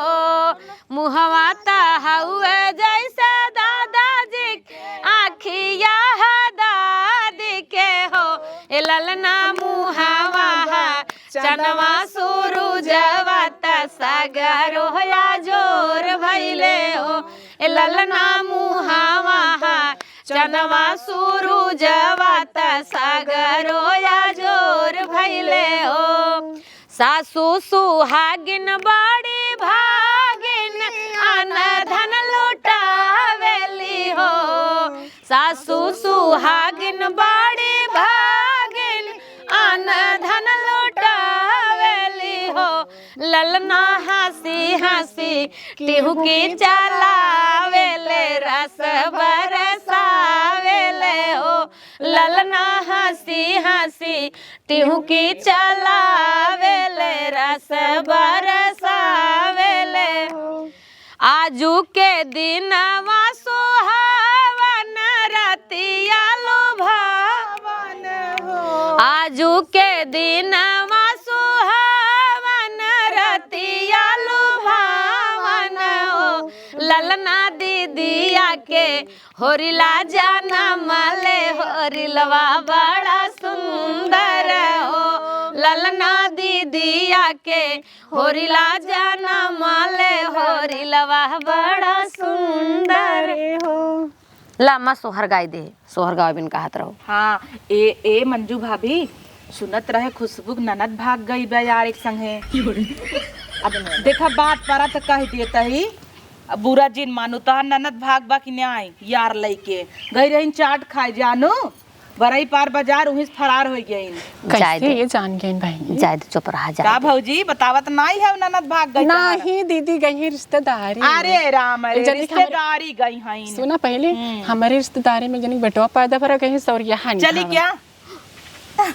मुहवा त हउए जैसे दादा जी के अखिया दादी के हो। ए ललना मुहवा चनवा सुरुजवा त सगरो या जोर भइले हो। ए ललना मुहावा हा, चनवा सुरुजवा त सगरो या जोर भइले हो। सासू सुहागिन बड़ी भागिन, अन धन लुटावेली हो। सासू सुहागिन बड़ी भागिन, अन धन लुटावेली हो। ललना हँसी हँसी टिहुकी चलावेले, रस बरसावेले हो। ललना हँसी हँसी टिहुकी चलावेले, रस बरसावेले हो। आजू के दिनवा सुहावन रतिया लुभावन हो। आजू के दिनवा सुहावन रतिया लुभावन हो। ललना दीदिया के होरिला जनम ले, होरिलवा बड़ा सुंदर हो। ललना दीदिया के होरिला जनम ले, होरिलवा बड़ा सुंदर हो। ला, अम्मा सोहर गाय दे, सोहर गावे बिन कहत रहो। हाँ, ए, ए मंजू भाभी, सुनत रहे खुशबू के ननद भाग गई बा यार एक संगे। अब देखा बात परा त कह देत ही, अब बुरा जिन मानू, तोहार ननद भाग बा कि नाई, यार लइके गई रहीन चाट खाए जानू। बरई पार बाजार उहीं से फरार होइ गइन। जाए कैसे दे। ये जान गइन बहिनी? जाए दे, चुप रहा, जाए का दे। भौजी, बतावत नाई है, ननद भाग गई तोहार। नाही दीदी, गई है रिश्तेदारी। अरे राम, अरे एक जनी के हमरे रिश्तेदारी गई हैं। सुना पहले, हम्म। हमरे रिश्तेदारी में जनी बेटवा पैदा भरा गई है, सौरिया हानि चली खावा। क्या?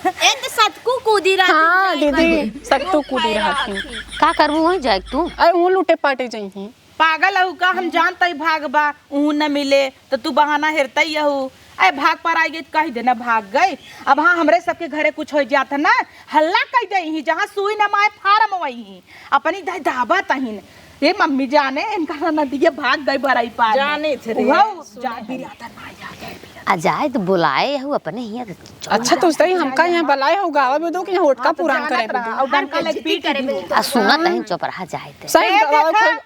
ए तो सतकू कूदी रहती हाँ है, दीदी, सतकू कूदी रहती। का करबू वहीं जाए तू? अरे वो लूटे पाटे जइहीं। पागल हऊ का? हम जानत ही भाग बा, उहू न मिले, त तू बहाना हेरत ही हऊ। अरे भाग पर आई गई त कहि देना भाग गई। अब हाँ, हमरे सबके घरे कुछ होइ जात है ना, हल्ला कहि देइहीं, जहाँ सुई न माए फारम वहीं। अपनी दाई दाबत अहिन। ए मम्मी जाने, इनका ननदिया भाग गई बरई पार में। जाने थे रे। उहऊ जा, बिरादर ना आ जाए, बिरादर। आ जाए त बुलाए हऊ अपने हियाँ। अच्छा, तो सही हमका यहाँ बुलाए हऊ, गावा भी दो कि यहाँ ओटका हाँ, तो पुरान जानत करे भी रहा, दो। और डंका ले पीट दी। आ सुनत अहिन, चुप रहा जाए दे। सही ए, गावा देखा, खोल।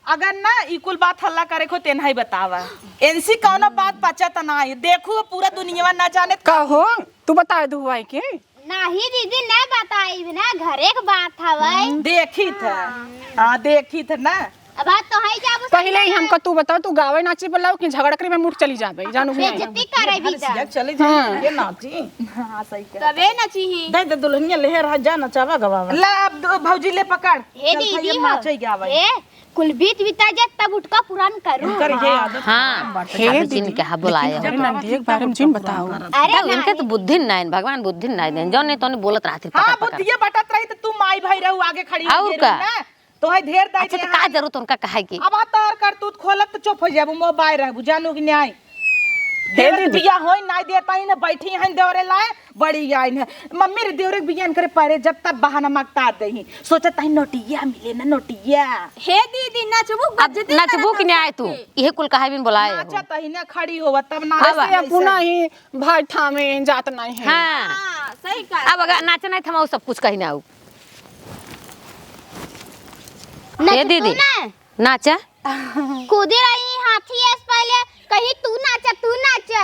अगर ना ई कुल बात हल्ला करे को तेनही बतावा। एनसी कौनो बात पचत ना है। देखू पूरा दुनिया ना जाने। का हो? तू बताए दू भाई के? नाही दीदी, ना बताई ना, घरे के बात हवे। देखी था। हाँ। हाँ, देखी था ना। अब आज तो हई जाबो पहिले ही सही हमका तू बताओ, तू गावे नाचे पर लाओ कि झगड़ा करे में मुठ चली जाबे, जानू कि नहीं? बेइज्जती करे भी अरे सिया, चली जाए, हाँ। ये नाची। हाँ, सही कह। तबे नाची ही। दे दे दुल्हनिया लेहे रहा, जा नचावा गवावा। ला अब दो भौजी ले पकड़। हे चल दीदी भैया, हो। नाचे गावे। हे, कुल बीत बिता जाए तब उठका पुरान करू। इनकर ये आदत हाँ। खराब बाटे। हे अभी दीदी, जिनके हाँ बुलाए लेकिन हो। नंदी एक बारे में जिन बताओ। अरे तब इनके नानी। तो बुद्धि नाइन, भगवान बुद्धि नाइन देन। जौन नहीं तौने बोलत रहती हाँ, पकड़ पकड़। बुद्धिये बटत रही तो तू माई भाई रहू आगे खड़ी और हुई का? ना। तोहे ढेर दाई अच्छा, दे तो का हाँ। जरूरत उनका कहे की? अब आ तोहर करतूत खोलब तो चुप हो जाबू, मोबाइल रहबू, जानू कि न्याय। हे देवर के दीदी। बिया होई नाई देता ही ना, बैठी हैं देवरे लाए, बड़ी आइन है। मम्मी रे, देवरे के बिया करे परे जब तब बहाना मांगता दे ही। सोचत ही नोटिया मिले ना, नोटिया। हे दीदी, नचबू, अब बजती नचबू तरह कि न्याय तू? सबके। इहे कुल कहे बिन बोलाए हो। नाचत ही ना, खड़ी होवा तब ना अब ऐसे अपना ही भाई ठामे जात नहीं है। हाँ। हाँ, सही कहा। अब अगर नाचे नहीं थमाऊ, सब कुछ कही ना आऊ। हे नचबू दीदी, ना? नाचा। कूदी रही हाथी ऐस पहले, कहीं तू नाचा, तू नाचा।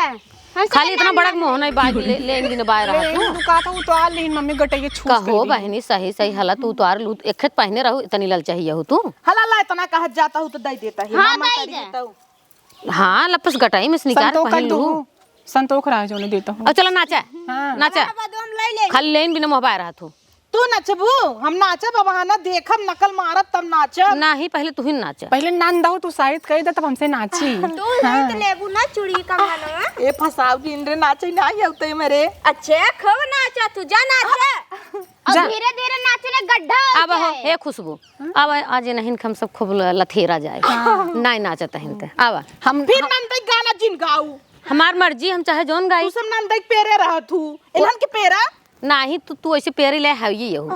हमसे खाली ना इतना बड़ा नाचा। मोह नहीं बाज ले, ले इन दिन बाय रहा ले तू। इन दुकाता हूँ तो आ लेकिन मम्मी गटैया छूट कहो गई। बहनी, सही सही हला तू उतार लू, एक खेत पहने रहू, इतनी लल चाहिए हो तू। हला ला इतना कहत जाता हूँ तो दे देता है। हाँ, मामा दे करी दे। है तो। हाँ, लपस गटाई में से निकाल संतोख कर पहन लू। दू। संतोख रहा है जो उन्हें देता हूँ। अब चलो नाचा। हाँ। नाचा। हाँ, बदम ले ले। खाली लेन बिना मोह बाय रहा तू। तू नचबू, हम नाचब, अब आना देखब, नकल मारब तब नाचब। नाही, पहले तू ही नाचा। पहले नान दहो, तू साइत कही दे तब हमसे नाची। तू हाँ। नहीं लेबू ना चूड़ी कंगनवा। ए फसाव दिन रे, नाचे नाही आवते मेरे। अच्छे, खूब नाचा तू, जा नाचा। अब जा। धीरे धीरे नाच रे, गड्ढा हो अब हो, जाए। हे खुशबू, अब आज नहीं हम सब खूब ल-, लथेरा जाए। हाँ। नाही नाचत हिन ते। अब हम फिर हम नंदई गाना जिन गाऊ। हमार मर्जी, हम चाहे जौन गाई। तू सब नंदई पेरे रहत हू। इन्हन के पेरा? नाही, तू, तू ऐसे पेरी ले हई यहू।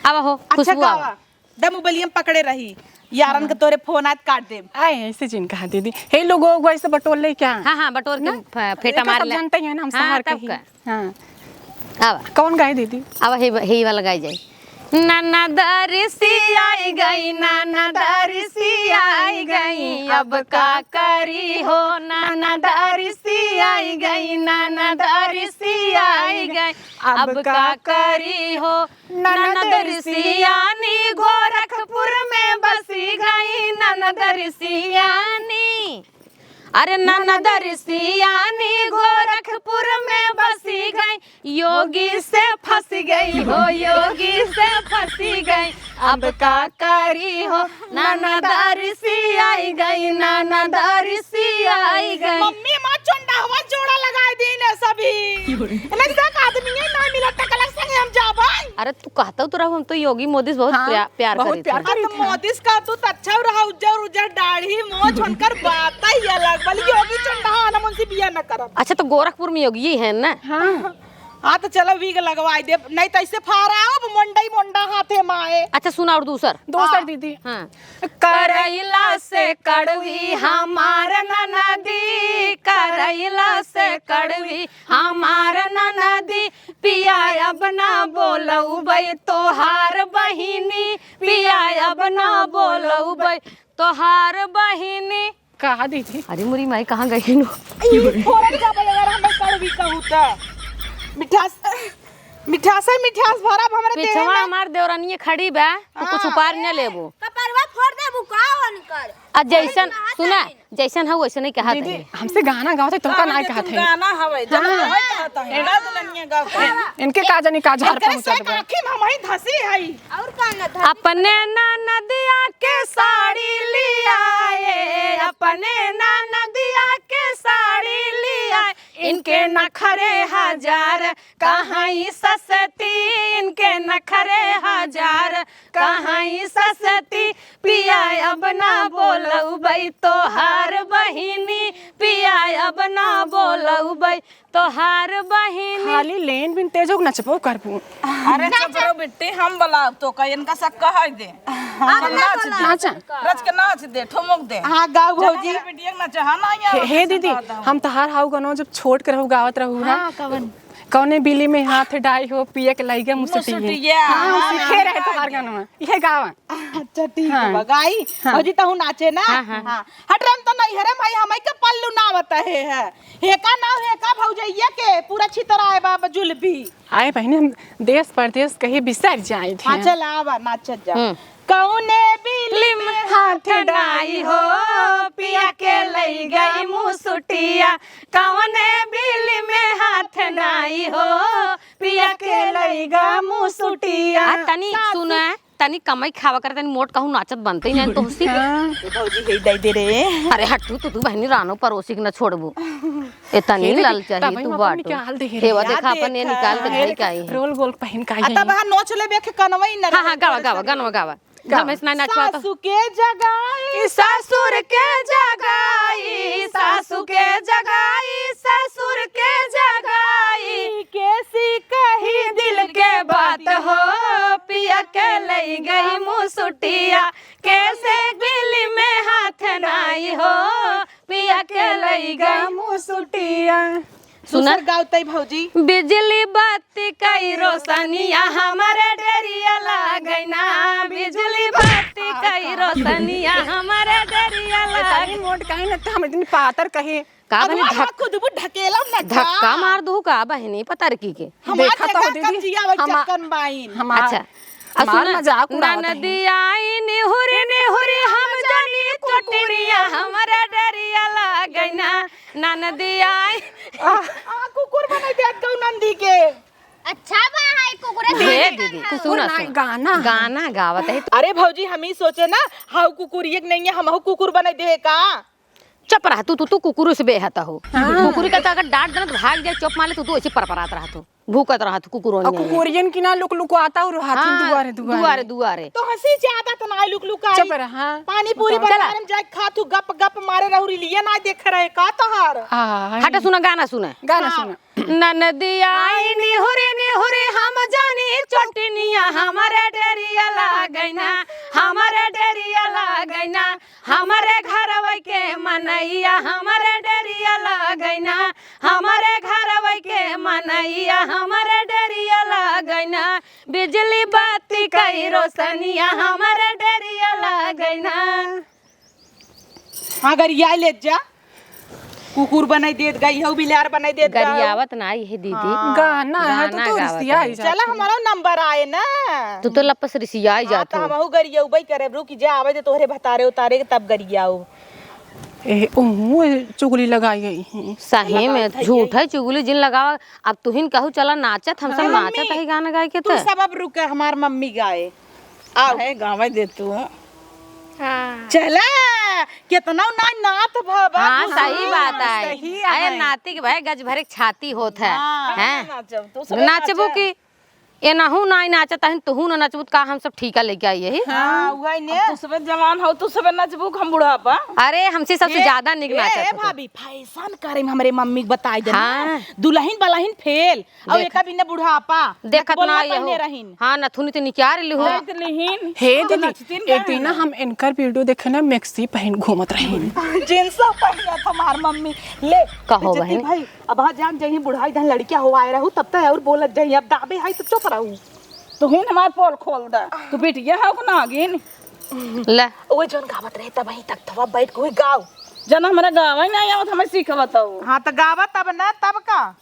अब हो, अच्छा, खुशबू गावा। आवा। दम उबलियम पकड़े रही। यारन के तोरे फोन आत काट देब। आए, ऐसे जिन कहा दीदी। हे लोगो, वो ऐसे बटोर ले क्या? हाँ, हाँ, बटोर के ना? फ-, फेटा एका मार सब ले। जानते हैं ना, हम हाँ, शहर के तब ही। का? हाँ। आवा। कौन गाए दीदी? अब हे, हे वाला गाए जाए। ननद रिसी आई गई, ननद रिसी आई गई, अब का करी हो, ननद रिसी आई गई, ननद रिसी आई गई, अब का करी हो, ननद रिसियानी गोरखपुर में बसी गई, ननद रिसियानी। अरे ननद रिसियानी गोरखपुर में बसी गई, योगी से फंस गई हो, योगी से फंसी गई, अब का करी हो, ननद रिसी आई गई, ननद रिसी आई गई। मम्मी, माँ चोंडावा जोड़ा लगाए दीन है सभी। इन्हें सब आदमी है ना मिला टकलक संगे हम जाबै। अरे तू कहता तो रहू, हम तो योगी मोदी से बहुत हाँ, प्या-, प्यार बहुत करी प्यार थी। करी अब थी। मोदी से कहतू तो अच्छा रहा, उज्जर उज्जर दाढ़ी मोछ उनकर बात ही अलग। बोली योगी चोंडाहा ना मुंशी बिया न करब। अच्छा तो गोरखपुर में योगी ही है ना? हाँ। हाँ, तो चलो wig लगवाई दे, नहीं तो ऐसे फाराओ, मुंडई मुंडा हाथे माए। अच्छा, सुना और दूसर। दूसर हाँ। दीदी। हाँ। करैला से कड़वी हमार ननदी, करैला से कड़वी हमार ननदी, पिया अब ना बोलउबै तोहार बहिनी, पिया अब ना बोलउबै तोहार बहिनी। कहा दीदी? अरे मोरी माई, कहाँ गई नु? ई फोरन जाबे अगर हमें कड़वी कहू त। मिठास, मिठास है, मिठास भरब हमरे देह पिछवा में। हमार देवरानिये खड़ी बा, तू कुछ हाँ। उपार न लेबो। कपरवा फोड़ देबू का ओनकर? आ जैसन, कहाँ सुना, जाए? जैसन हऊ वैसे नहीं कहा दीदी, हमसे गाना गावत है, तुमका कहाँ नहीं कहत है। गाना हवे, जब हाँ। हवे कहत है। एड़ा दुल्हनिया गावत है। इनके का जानी का झाड़ एकरे पहुंचा से देबे। आँखी में हम ही धसी हई। और का न धसी? अपने ननदिया के साड़ी लियाए, अपने ननदिया के साड़ी लियाए, इनके नखरे हजार कहाँ सस्ती, इनके नखरे हजार कहाँ सस्ती, पिया अब ना बोलउबै तोहार बहिनी, पिया अब ना बोलउबै तोहार बहिनी। खाली लेन बिन तेज हो नचबो करबू। अरे चुप रहो बिट्टी, हम बोलाब तो का इनका सब कह दे। हाँ, नाच दे। नाचा। रच के नाच दे, ठुमुक दे। हाँ, गाओ भौजी। बिटिया के नचहा ना आया, हे, हे दीदी, हम तहार हाउ गनो जब छोट के रहू गावत रहू ना। हाँ, कवन? कौने बिली में हाथ डाई हो, पिया के लइगा मुसुटिया। मुसुटिया। हाँ, हाँ, सीखे रहे तोहार गनवा। इहे गावा। अच्छा, ठीक हाँ। बा, गाई। हाँ। भौजी, तहू नाचे ना? हाँ, हाँ। हाँ। हट रम तो नहीं, हरे भाई, हमई के पल्लू ना आवत है, है। हेका ना, हेका भौजैया के पूरा छितराए बा, बा जुलबी। आए बहिनी, हम देश परदेश कहीं बिसर जाए थे। हाँ, चल, आवा, नाचत जा। हम्म। कौने बिली हाथ नाई हो, पिया के लई गई मुसुटिया, कवने बिल में हाथ नाई हो, पिया के लई गा मुसुटिया। आ, तनी सासू सुना, तनी कमाई खावा कर, तनी मोट कहूँ नाचत बनते ही नहीं तोहसी। हाँ। ए भौजी, हे दे दे रे। अरे हट तू, तू, तू बहनी रानो परोसी के न छोड़बू। ए तनी हे दे, लल चाही तब तू हम अपन बाटू। निकाल दे हे। हेवा देखा, अपन ये निकाल के धई का आई है। रोल गोल पहिन का आ, आई तब है। हाँ, नोच ले बेख कनवई न हाँ, हाँ, गावा, गावा, गानवा गावा। घर में से नाई नाच पाता। सासू के जगाई, ससुर के जगाई, सासू के जगाई, ससुर के जगाई। कैसी कही दिल के बात हो, पिया के लई गई मुसुटिया। कैसे बिल में हाथ नाई हो, पिया के लई गई मुसुटिया। सुना। दूसर गावतई भौजी। बिजली बत्ती कई रोशनिया हमरे डेरिया लागैना, बिजली बत्ती कई रोशनिया हमरे डेरिया ए, लाग। तनी मोट काहे न, त हम इतनी पातर कहे। का अब बनी हम धक-, खुद भी ढकेलब न धक्का का? मार दू का बहनी पतरकी के? हमार देखा तो देखा हो कब दीदी, जिया वही हमा-, चक्कर में बाइन। हमार अच्छा। आ हमार सुना, मजाक उड़ावत है। ननदी आई निहुरी निहुरी हम जानी चोटिनिया, हमरा डरिया लागैना। ननदी आई। आ, आ, कुकुर बनाई देत गौ नंदी के। अच्छा बा, हाय कुकुरे हे से दीदी, गाना। सुना, सुना। गाना। गाना गावत है। अरे भौजी, हम ही सोचे ना, हाउ कुकुर एक नहीं है, हमहू कुकुर बनाई दे का? चुप रह तू, तू, तू कुकुर से बेहत हो। हाँ। कुकुर का तो अगर डांट देना तो भाग जाए, चुप मारे तू, तू ऐसे परपरात रह तू। भूकत रहत कुकुरों और नियन। कुकुरियन की ना लुक लुकाता और हाथी हाँ, दुआरे, दुआरे। दुआरे, दुआरे। तो हंसी ज्यादा तो ना लुक लुकाई। चुप रह, हाँ। पानी पूरी चला। बना रहे, जाए खा तू गप गप मारे रहू, लिए ना देख रहे का तहार। हाँ, हटा, सुना, गाना सुना। गाना हाँ। सुना। ननदिया आई निहुरी निहुरी हम जानी चोटिनिया, हमारे डेरिया लागैना, हमारे डेरिया लागैना। हमरे घरवै के मनैया, हमरे डेरिया लागैना, हमरे घरवै के मनैया, हमरे डेरिया लागैना, बिजली बत्ती कई रोशनिया, हमरे डेरिया लागैना। हाँ, गरिया ले जा, कुकुर बनाई देत गई हऊ, बिलार बनाई देत गई। गरियावत ना आई है दीदी। हाँ। गाना है तो गाना तू गावत रिसिया है। ही जा। चला, हमारा नंबर आए ना। तू तो लपस रिसिया ही हाँ, जात तो हो। हमहू गरियउबे करे, रुक जा, आवे दे तोहरे भतारे उतारे के तब गरियाउ। ए, ओहू चुगली लगाई गई है। सही में लगाई है झूठ ये। है, चुगली जिन लगावा। अब तुहिन कहू चला नाचत, हम सब हाँ, नाचत मम्मी, है गाना गाए के तू तो। सब अब रुक, हमार मम्मी गाए। आओ। है, गावे दे तू। हाँ। चला, कितना ना नात भवा हाँ, घुसरू। सही बात है। सही अरे, है। नाती के भाई गज भरे के छाती होत है। हाँ। हैं? नाचब, तू सब नाचबू नाचब। की? ए नहू नाई नाचत हन, तोहू न नचबू, त का हम सब ठीका लेके आई यही? हाँ, वही ने। अब तू सबे जवान हो, तू सबे नचबू, हम बुढ़ापा। अरे, हमसे सबसे ए, ज्यादा निक ए, नाचत ए, हो तू। भाभी, फैशन करे में हमरे मम्मी के बताई देना। हाँ। दुल्हन बलहिन फेल, और देख। एका बिना बुढ़ापा। देखत नकबो ना ना ये हो। पहने रहिन। हाँ, नथुनी तो निकार लिहू। हाँ। देख लिहिन। हे तो दीदी, नचतिन एक दिन ना काहे? हम इनकर वीडियो देखे ना, मैक्सी पहन घूमत रहिन। जींस पहनत हमार मम्मी। ले, कहो बेइज्जती बहन। भाई। अब हाँ जान जइहीं बुढ़ाई दहन लड़किया हो आए रहू, तब तक और बोलत जइहीं, अब दाबे हाई तो चुप रहू। तू ही हमार पोल खोल दे। तू बिटिया हो कि नागिन? ले। ओए जौन गावत रहे तब वहीं तक थवा बैठ के गाओ। जना हमरा गावे ना आवत, हमें सिखावत हो। हाँ तो गावा तब ना, तब का?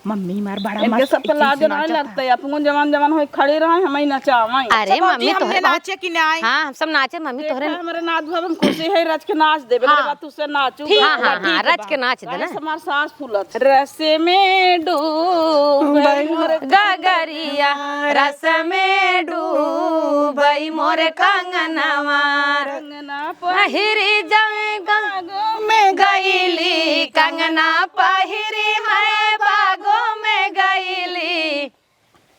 मम्मी मार बड़ा इनके मस्त सबके एक लाज चीज ना नाचता। लगता है, अपन जवान जवान होई खड़ी रहे, हमें नचावे। अरे अच्छा, बाबूजी, मम्मी हमने तोहरे बहुत नाचे कि ना आई? हाँ, हम सब नाचे, मम्मी देखा तोहरे। हमरे नाच भवन खुशी है, रच के नाच देबे, हाँ। मेरे बात तुझसे नाचू। ठीक हाँ, बा, हाँ, हाँ, ठीक रच बा। के नाच दे ना। हमार सास फूलत। रस में डूब गई मोर गगरिया, रस में डूबई मोर कंगनवा। कंगना पहिरी जमे बागों में गईली, कंगना पहिरी मैं बागों में गईली।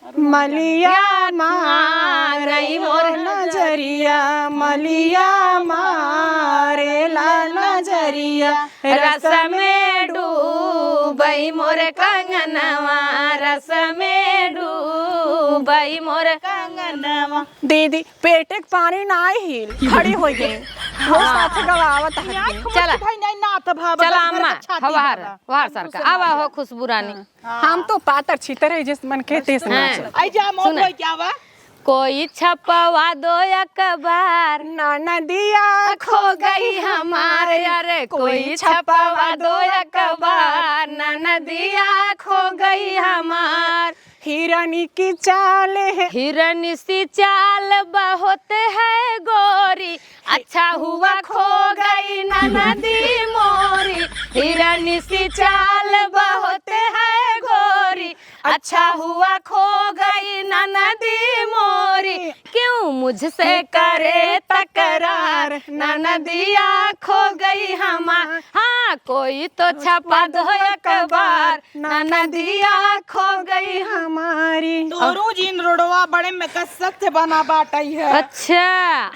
मलिया मारई मोर नजरिया, मलिया मारेला नजरिया, रस में डूबई मोर कंगनवा, रस में डूबई मोर कंगनवा। दीदी, पेटे के पानी ना हिल, खड़ी हो गई। वो हाँ। साथ गवावत है। चला। भाई नहीं नात भाव, चला बस घर अम्मा, के छाती हवार, भाव। हवार सरका। आवा हो खुशबू रानी। हाँ। हम तो पातर छीतर है, जिस मन कहते से हाँ। नाच। आई जा, मौत सुना। हो क्या बा? कोई छपवा दो अखबार। ननदिया खो गई हमार, अरे कोई छपवा दो अखबार, ननदिया खो गई हमार। हिरनी की चाल है। हिरनी सी चाल बहुत है गोरी, हुआ खो गई ननदी मोरी, हिरनी सी चाल बहुत है गोरी। अच्छा हुआ खो गई ननदी मोरी, क्यों मुझसे करे तकरार, ननदिया खो गई हमार। हाँ, कोई तो छपा दो अखबार, ननदिया खो गई हमारी। तो रोज इन रोडवा बड़े मकसद से बना बाटई है। अच्छा,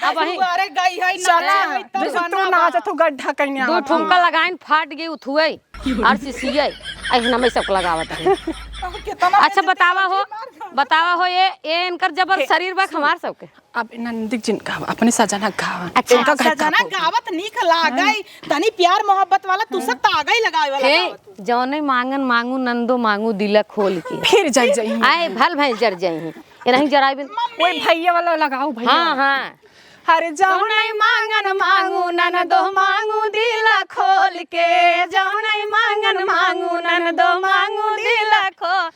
अब वही अरे गई है, चला, नाचे है, तब जैसे तू बना नाचत बा। हो गड्ढा कहीं दो ठुमका लगाइन, फाट गई उठुए और सिसिए, ऐसे ना मैं सबको लगावत है। अब कितना अच्छा, बतावा हो, बतावा हो, ये, ये इनकर जबर हे, शरीर बा सुन। हमार सबके। अब नंदी जिन गावा, अपने सजना गावा। अच्छा। इनका घर सजना गावा। गावत नीक लागई, हाँ। तनी प्यार मोहब्बत वाला, तू सब तो आगई लगावे वाला हे, गावत। जौने मांगन मांगू नंदो मांगू दिला खोल के। फिर जर जाई। आए भल भैंस जर जाई। ये नहीं जराई बिन। मम्मी। ओए भैया वाला लगाओ, भैया हाँ, वाला। हाँ। हर जौने मांगन मांगू ननदो मांगू दिला खोल के, जौने मांगन मांगू ननदो मांगू दिला खो-,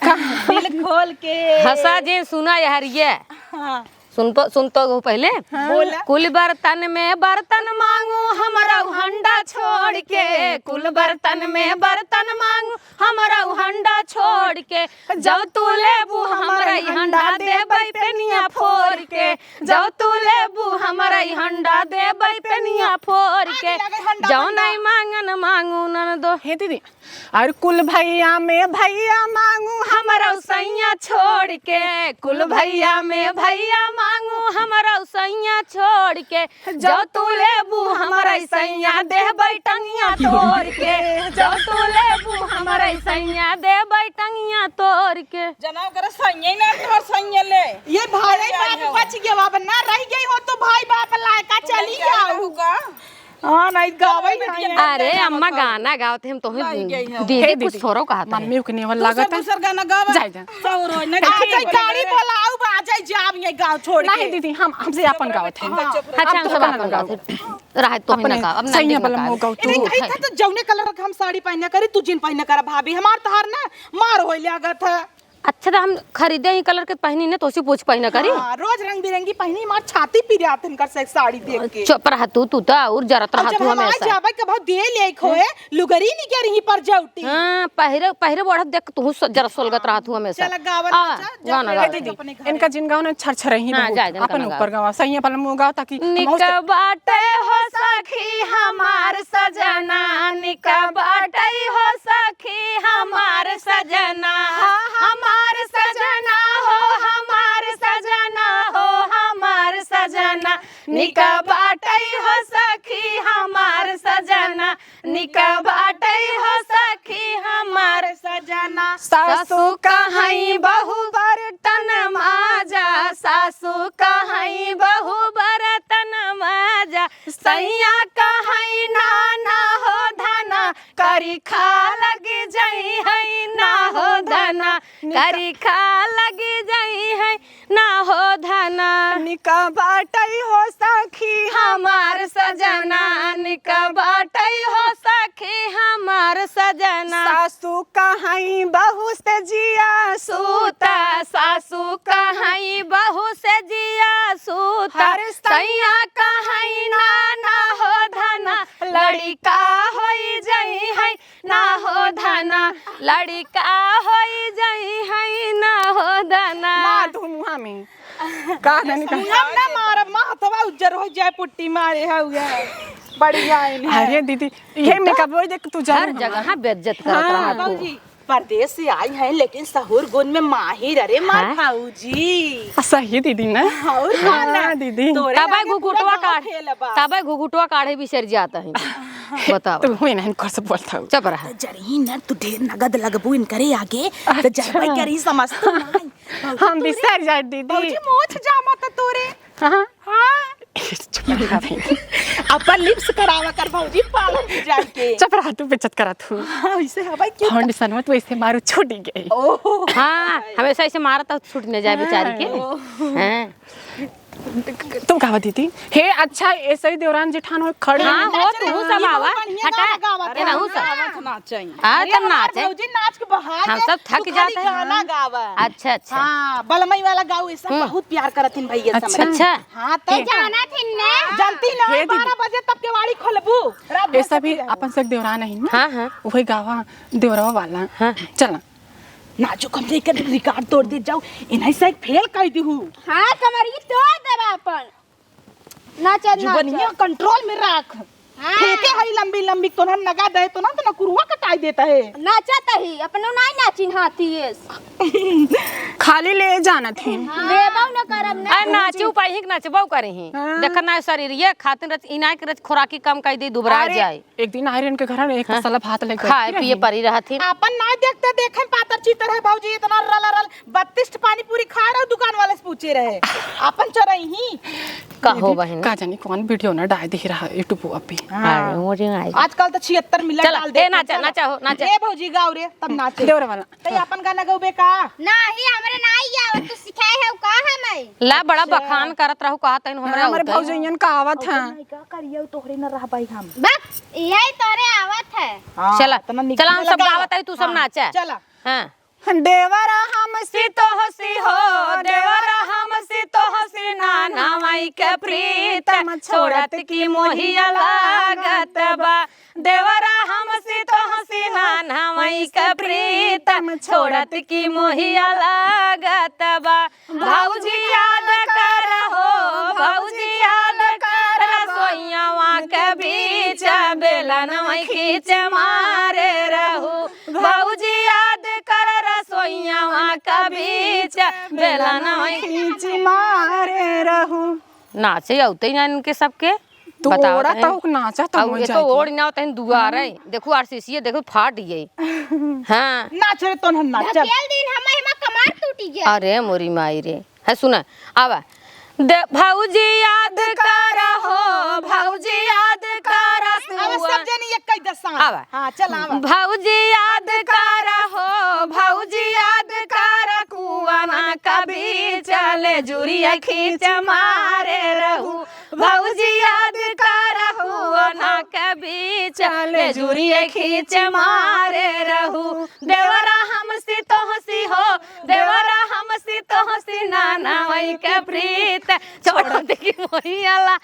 दिल खोल के। हंसा जे सुना यार ये। हाँ। सुन प-, सुन तो वो पहले। हाँ। बोला। कुल बर्तन में बर्तन मांगू हमरा हंडा छोड़ के, कुल बर्तन में बर्तन मांगू हमरा हंडा छोड़ के, जब तू लेबू हमरा ई हंडा देबै पेनिया फोड़ के, जब तू लेबू हमरा ई हंडा देबै पेनिया फोड़ के, आगे लगे हंडा जौन बंडा। ई मांगन मांगू ननदो। हे दीदी, और कुल भैया में भैया मांगू हमरा सैया छोड़ के, कुल भैया में भैया मांगू हमरा सैया छोड़ के, जो तू लेबू हमरा सैया देबै टंगिया तोड़ के, जो तू लेबू हमरा सैया देबै टंगिया तोड़ के। जना ओकरा सैया ही ना तोर सैया ले। ये भाई अरे बाप हो। बच गया, अब ना रह गई हो तो भाई बाप लायका चली चली जाओ। जाओ का? हाँ, नहीं गावे नहीं है। अरे अम्मा, गाना गावत हम तो ही लाई गई हो। दीदी हे कुछ दीदी, थोड़ो कहा था। मम्मी के नेवल तू लागत सब है। दूसर गाना गावा। जाए, जाए। सौरो, नहीं अच्छा, गाड़ी बोलाऊ, आ जाए, जाब ये गाँव छोड़ के। नहीं दीदी, हम, हमसे अपन गावत है। हाँ। अच्छा, हम सब अपन गावत है। रहे तो ही ना अपने गाओ, अब सैया नंदी वाला ना मुँह गाओ। गाओ तू। इधर, इधर तो जौने कलर के हम साड़ी पहने करी, तू जिन पहने करा भाभी, हमार तहार ना मार होई लागत है। अच्छा, तो हम खरीदे ही कलर के पहनी ने, तो उसी पूछ पहना करी। हाँ, रोज रंग बिरंगी पहनी, मार छाती पिरात इनकर से साड़ी देख के। चुप रह तू, तू तो और जरत अब रह जब तू हम आ हमेशा। जाबे के बहुत दे ले खोए, लुगरी नहीं कह रही पर जाउटी। हाँ, पहरे, पहरे बढ़त देख तू स-, जरा सोलगत रह तू हमेशा। चल गावत हाँ, बच्चा, जा गाना फिर गाओ। दीदी, अपने घरे। इनका जिन गाओ ना छर छर ही हाँ, बहुत। जाए दे, अपन गाना ऊपर गाओ। गाओ, सही अपन मुँह गाओ ताकि हम निक और से बाटे हो सखी हमार सजना, निक बाटे हो सखी हमार सजना, हमार सजना हो, हमार सजना हो, हमार सजना। निक बाटै हो सखी हमार सजना, निक बाटै हो सखी हमार सजना। सासु कहैं बहू बर्तन माजा, सासु कहैं बहू बर्तन माजा, सैया कहैं ना ना हो धना, करिखा लग जइहैं ना हो धना, करिखा लग जइहैं ना हो धना। निक बाटै हो सखी हमार सजना, निक बाटै हो सखी हमार सजना। सासु कहैं बहू से जिया सूता, सासु कहैं बहू से जिया सूता। हर सैया कहैं ना ना हो धना, लड़िका होई जइहैं ना हो धना, लड़िका होई जइहैं ना हो धना। मार दू मुँहा में। का धनी का? हम ना मारब, माँ हथवा उज्जर हो जाए, पुट्टी मारे है उहे। बढ़िया है ना। अरे दीदी, ये मेकअप वो देख तू हर जान जगह बेइज्जत करत हाँ। रहा तू। भौजी, परदेस से आई हैं, लेकिन सहूर गुन में माहिर, अरे मार हाँ? भौजी। आ, सही दीदी ना? और का ना? हाँ, दीदी। तोरे तबै आगे पूरा घुघुटवा गाँव काढ़, फेल बा। तबै घुघुटवा काढ़े बिसर जात है। बतावा। तू हुई नहीं कर से बोलत हऊ। चुप रह। जरही ना, तू ढेर नगद लगबू इनकरे आगे, तो अच्छा। जरबे करी समझ तू नहीं। भौजी हम तोरे, बिसर जाए दीदी। भौजी मोछ जामा तो तोरे। हाँ। हाँ। चुप रहा भाई। अपन lips करावा कर भौजी parlour में जाके। चुप रहा, तू बेइज्जत करा तू। हाँ, ऐसे हवाई क्यों? Foundation में तू ऐसे मारू छूट गई। ओह। हाँ, हमेशा ऐसे मारा तो छूट न जाए बेचारी के। ओह। हाँ। तुम कहा दीदी? हे, अच्छा, ऐसे ही देवरान जेठान हो खड़े हाँ, हैं। हो, तू सब आवा। हटा। अरे, रहू सब। आवत ना चाहिए। हाँ, अरे, तब हमार नाचे। भौजी नाच के बहार हम दे, सब थक तू खाली जाते हैं। गाना गावा। अच्छा, अच्छा। हाँ, बलमई वाला गाऊ, ऐसा हम्म। बहुत प्यार करत हिन भैया अच्छा। समझ। अच्छा। हाँ, तो ए, जाना थिन ने। जानती ना, हे दीदी। बारह बजे तब केवाड़ी खोलबू। रात भर ऐसा भी सभी अपन से एक देवरान है ना? हाँ, हाँ। वही गावा, देवरवा वाला। हाँ। चला। नाचो, कम से कम रिकॉर्ड तोड़ दे जाओ, इन्हें से एक फेल कर दी हूँ। हाँ, कमरिया तोड़ देबा अपन। नाचा, नाचा। जुबनिया कंट्रोल में रख। हाँ। फेंके हई लंबी लंबी, तोहन नगा दे तो ना, तो ना कुरुआ कटाई देता है। नाचत ही, अपनो नाई नाचिन हाथी एस। खाली ले जानत ही। हाँ। लेबो न करब न। अरे नाचू पाई ही कि नाचबो करे ही। हाँ। देखत ना शरीर ये खातिन रच, इनाय के रच खोराकी कम कर दी, दुबरा अरे, जाए। एक दिन आयरन के घर में एक हाँ। तसला भात लेके खाए बैठी पिए रही। परी रहत ही। अपन ना देखते देखे पातर चितर है भौजी, इतना रला रल बत्तीस पानी पूरी खा रहे दुकान वाले से पूछे रहे। अपन चोरई ही। कहो दीदी, बहिन। का जानी कौन वीडियो ना डाल दे रहा YouTube पे। हाँ। अरे, मुझे नहीं। आजकल तो छिहत्तर मिलियन चला, डाल ए, देते हैं। नाचा, चला। नाचा हो, नाचा। ए भौजी गाओ रे, तब नाचे। देवर वाला। तो अपन गाना गौबे का? नाही, हमरे नाही आवत, तू सिखाए है का हमें? ला, बड़ा अच्छा। बखान करत रहू, कहा तैन हमरे हाँ, हमरे आवत है। भौजैयन का आवत है। नहीं, का करियो, तोहरे न रहबाई हम। बस, यही तोरे आवत है। हाँ, चला, इतना निक चला, हम सब लगा। गावत है, तू सब हाँ, नाचा। चला। हाँ। देवरा हमसी तोहसी हो, देवरा हमसी तोहसी, नान्हा माई के प्रीतम छोड़त की मोहिया लागत बा। देवरा हमसी तोहसी, नान्हा माई के प्रीतम छोड़त की मोहिया लागत बा। भौजी याद कर हो, भौजी याद कर, रसोइयावा के बीच बेलन खींच मारे रहू। भौजी याद कर रसोइयावा के बीच बेलन खींच मारे रहू। नाचे औते ही ना इनके सबके। तू बताओ ओड़ा तहें। तहु नाचा तहु अउ ये तो जाके। ओड़ ना तहन दुआरे। हम्म। देखो आरसीसी देखो फाट गई। हाँ। नाच रे तोन हम नाचल। ढकेल दिन हम एमा कमार टूटी गया। अरे मोरी माई रे। है सुना। आवा। दे भौजी याद कर हो, भौजी याद कर अब सुआ। सब जनी एक कई दसान। आवा। हाँ, चल आवा। भौजी याद कर हो, भौजी याद कर कुआना का बीच ले जुरिया खींच मारे रहू। भौजी याद करहु, ओन्हा के बीच, ले जुरिये खींच मारे रहू। देवरा हमसी तोहसी हो, देवरा हमसी तोहसी, नाना वही के प्रीत, छोड़ दी मोहियाला।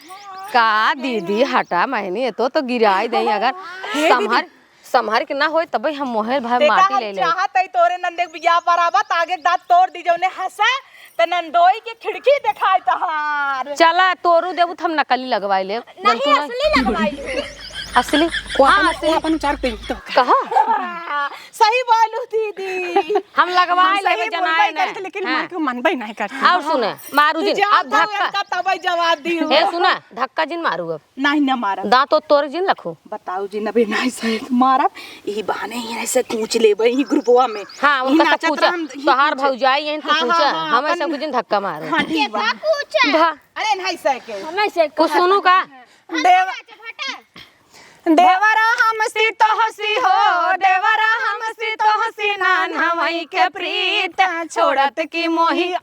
का दीदी, हटा महनी, ये तो, तो गिराई दे अगर हे दीदी। संभर संभार के ना होई, तबे हम मोहे भाई देखा, माटी हम ले ले। चाहत हई तोरे नंदे के बियाह पर आवा, त आगे के दांत तोड़ दी, जौने हंसे, त नंदोई के खिड़की देखाई तहार। चला, तोरू देबू, त हम नकली लगवाई लेब। नहीं, जंतु ना। असली लगवाई लेब। असली? वो हाँ, अपन, असली। वो अपन उचार पे तो। कहा? सही बोलू दीदी। हम लगवाई हम सही लेबे, जनाए बोलबे ना। करते, लेकिन हाँ। मन के मनबे नहीं करते। और सुने, मारू तू जिन, जा अब तो धक्का। इनका तबे जवाब दियो। ए, सुना, धक्का जिन मारू अब। नहीं, न मारब। दांत तो तोड़ जिन लखू। बताओ जी, नबे नाई से मारब, यही बहाने ही ऐसे कूच लेबे, यही ग्रुपवा में। हाँ, यही उनका सब नाचत कूचा, रहम, यही तोहार कूचा। भौजाई यही तो हाँ, कूचा, हाँ, हाँ, हम ऐसे अपन कुछ धक्का मारो। हाँ, ठीक बा। केतना कूचा? भा। अरे, नाई से के। हम ऐसे कुछ सुनू का? हम देव-, नाचे, हटा। देवरा हमसी तोहसी हो, देवरा हमसी तोहसी, नान हवाई के प्रीत, छोड़त की मोही।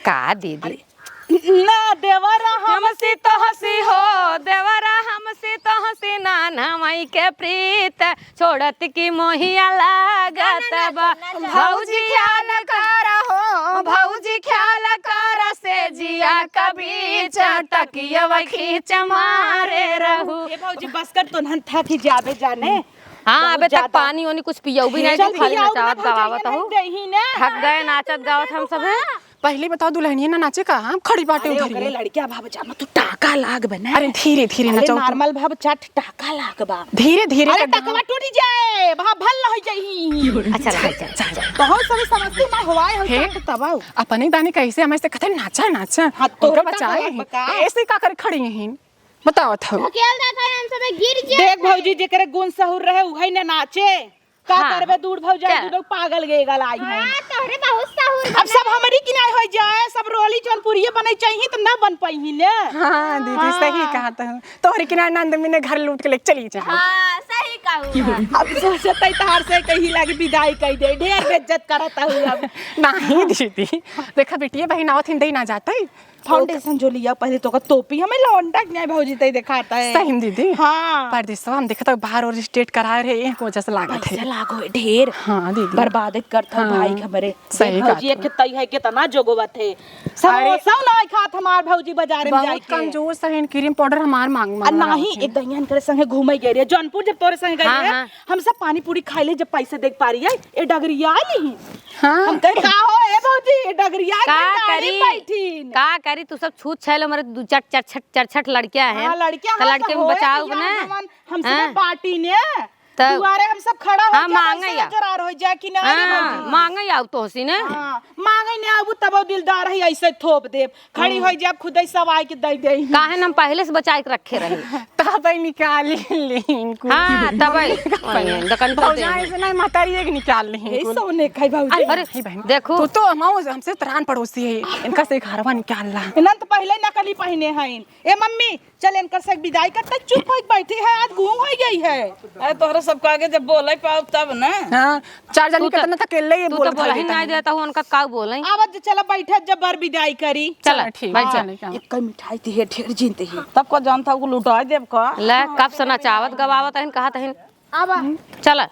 का दीदी? ना देवरा हमसी तोहसी हो, देवरा हमसी तोहसी, नाना माई के प्रीत, छोड़त की मोहिया लागत बा। भौजी ख्याल कर हो, भौजी ख्याल कर, से जिया कभी चटकिया खींच मारे रहू। ए भौजी, बस कर, तो नहन थक ही जाबे जाने। हाँ, बहुत अबे तक ज्यादा। पानी ओनी कुछ पियऊ भी नहीं, चल, खाली पियाऊ नचावत ना, गवावत भौजी, हो। नहीं देही ना। थक गए नाचत गावत हम सब हैं। पहले बताओ, दुल्हनिया ना नाचे का? हम खड़ी बाटे अरे, उधर ओकरे ही। लड़किया भाव जा, मत तू टाका लाग बना। अरे, धीरे, धीरे अरे, नचाओ तू। नॉर्मल भाव चट टाका लाग बा। धीरे, धीरे अरे, कर दो। टकवा टूट जाए, भाव भल हो जाई। अच्छा, अच्छा, अच्छा, अच्छा। बहुत सारे समस्या ना हवाए हम हे, चट तबाऊ। अपने दाने कैसे हमें से कहते नाचा, नाचा। हाँ, तो उनका टाका बचाए लाग हैं। बा का? ऐसे का कर खड़ी हैं? बताओ था। ढकेल देत है, हम सबे गिर जात देख है। भौजी, जेकरे गुण सहूर रहे, उहई न नाचे। का हाँ। करबे, दूर भौजाई, चल। दूर पागल गे गल आई है। हाँ, तोहरे बहुत सहूर अब सब बना। हमरी किनारे हो जाए, सब रोली जौनपुरिये बने चाहिए, तो ना बन पाई ले। हाँ, दीदी, हाँ। सही कहा तू। तोहरे किनारे नंदमी ने घर लूट के ले चली जाए। हाँ, सही कहा। अब सोचत है तहार से कहीं लागे विदाई कइ दे, ढेर बेइज्जत करत हूँ अब। नहीं दीदी, देखा बेटिया बहिन आवत हिन, दे ना जाते। फाउंडेशन जो लिया पहले तो का टोपी हमें लौंडा के नहीं भौजी तई दिखाता है। सही में दीदी। हाँ। परदेसवा हम देखत हई बाहर और स्टेट कराए रहे, एक वजह से लागत है। पैसा लागो है ढेर। हाँ दीदी। बर्बाद करत हौ हाँ। भाई हमरे। सही देख भौजी कहत एक तई है कितना जोगवत है। अरे। समोसा ना खात हमार भौजी बाजार में बहुत जाके। कंजूस है, क्रीम पाउडर हमार मांग आ मांग नहीं, एक दहियन करे संगे घूमे गए रहे, जौनपुर जब तोरे संगे गए हाँ, रहे, हाँ। हम सब पानी पूरी खाई ले जब पैसे देख पा रही है, ए डगरिया ली। हाँ। हम कहे, "का हो, ए भौजी, ए डगरिया के का गाड़ी करी? बैठीन?" का करी? तू सब छूत छैल, हमरे दू चार, चार छठ, चार छठ लड़कियां हैं। हाँ, लड़कियां तो हैं, लड़कियों तो में होए बचाओ बियाह ना। हमन, हम सब हाँ। बाटी ने। तब दुआरे हम सब खड़ा हो हाँ, जाए, मांगे पैसे या। करार हो जाए कि ना रे हाँ, भौजी? मांगे या तो हसी ने। हाँ, मांगे ने आबू तब दिलदार है, ऐसे थोप देब। खड़ी होई जाब, खुदै सवाई के दई देई। काहे न हम पहिले से बचाइ के रखे रही। तबै निकाल ली इनको। हाँ, तबै। दुकान पर भौजाई दे। से नहीं, महतारी एक निकाल ली ए, इनको। सोने खाई भौजी। अरे, अरे, हे बहन, देखो। तू तो हम, हमसे तरान पड़ोसी है, इनका से घरवा निकाल ला। इन्हन तो पहिले नकली पहिने हैं। ए मम्मी, चल इनकर से विदाई कर, तक चुप होई बैठी है, आज गूंग होई गई है। अरे तोहरा सबका आगे जब बोले पाओ तब ना। हाँ, चार जनी तू तो, कितना तक ले ये तू तो बोलत बोला ही हई नहीं देता हूँ, उनका काऊ बोले। आवत जे चला बैठे जब बर विदाई करी। चला, चला, ठीक, बैठ हाँ, जा। चले, चला। एक कई मिठाई ती है, ढेर जीनते ही। तब को जानता हूँ, लुटाई देब का? ले, कब से नचावत गवावत हन, कहत हन। आवा। चला।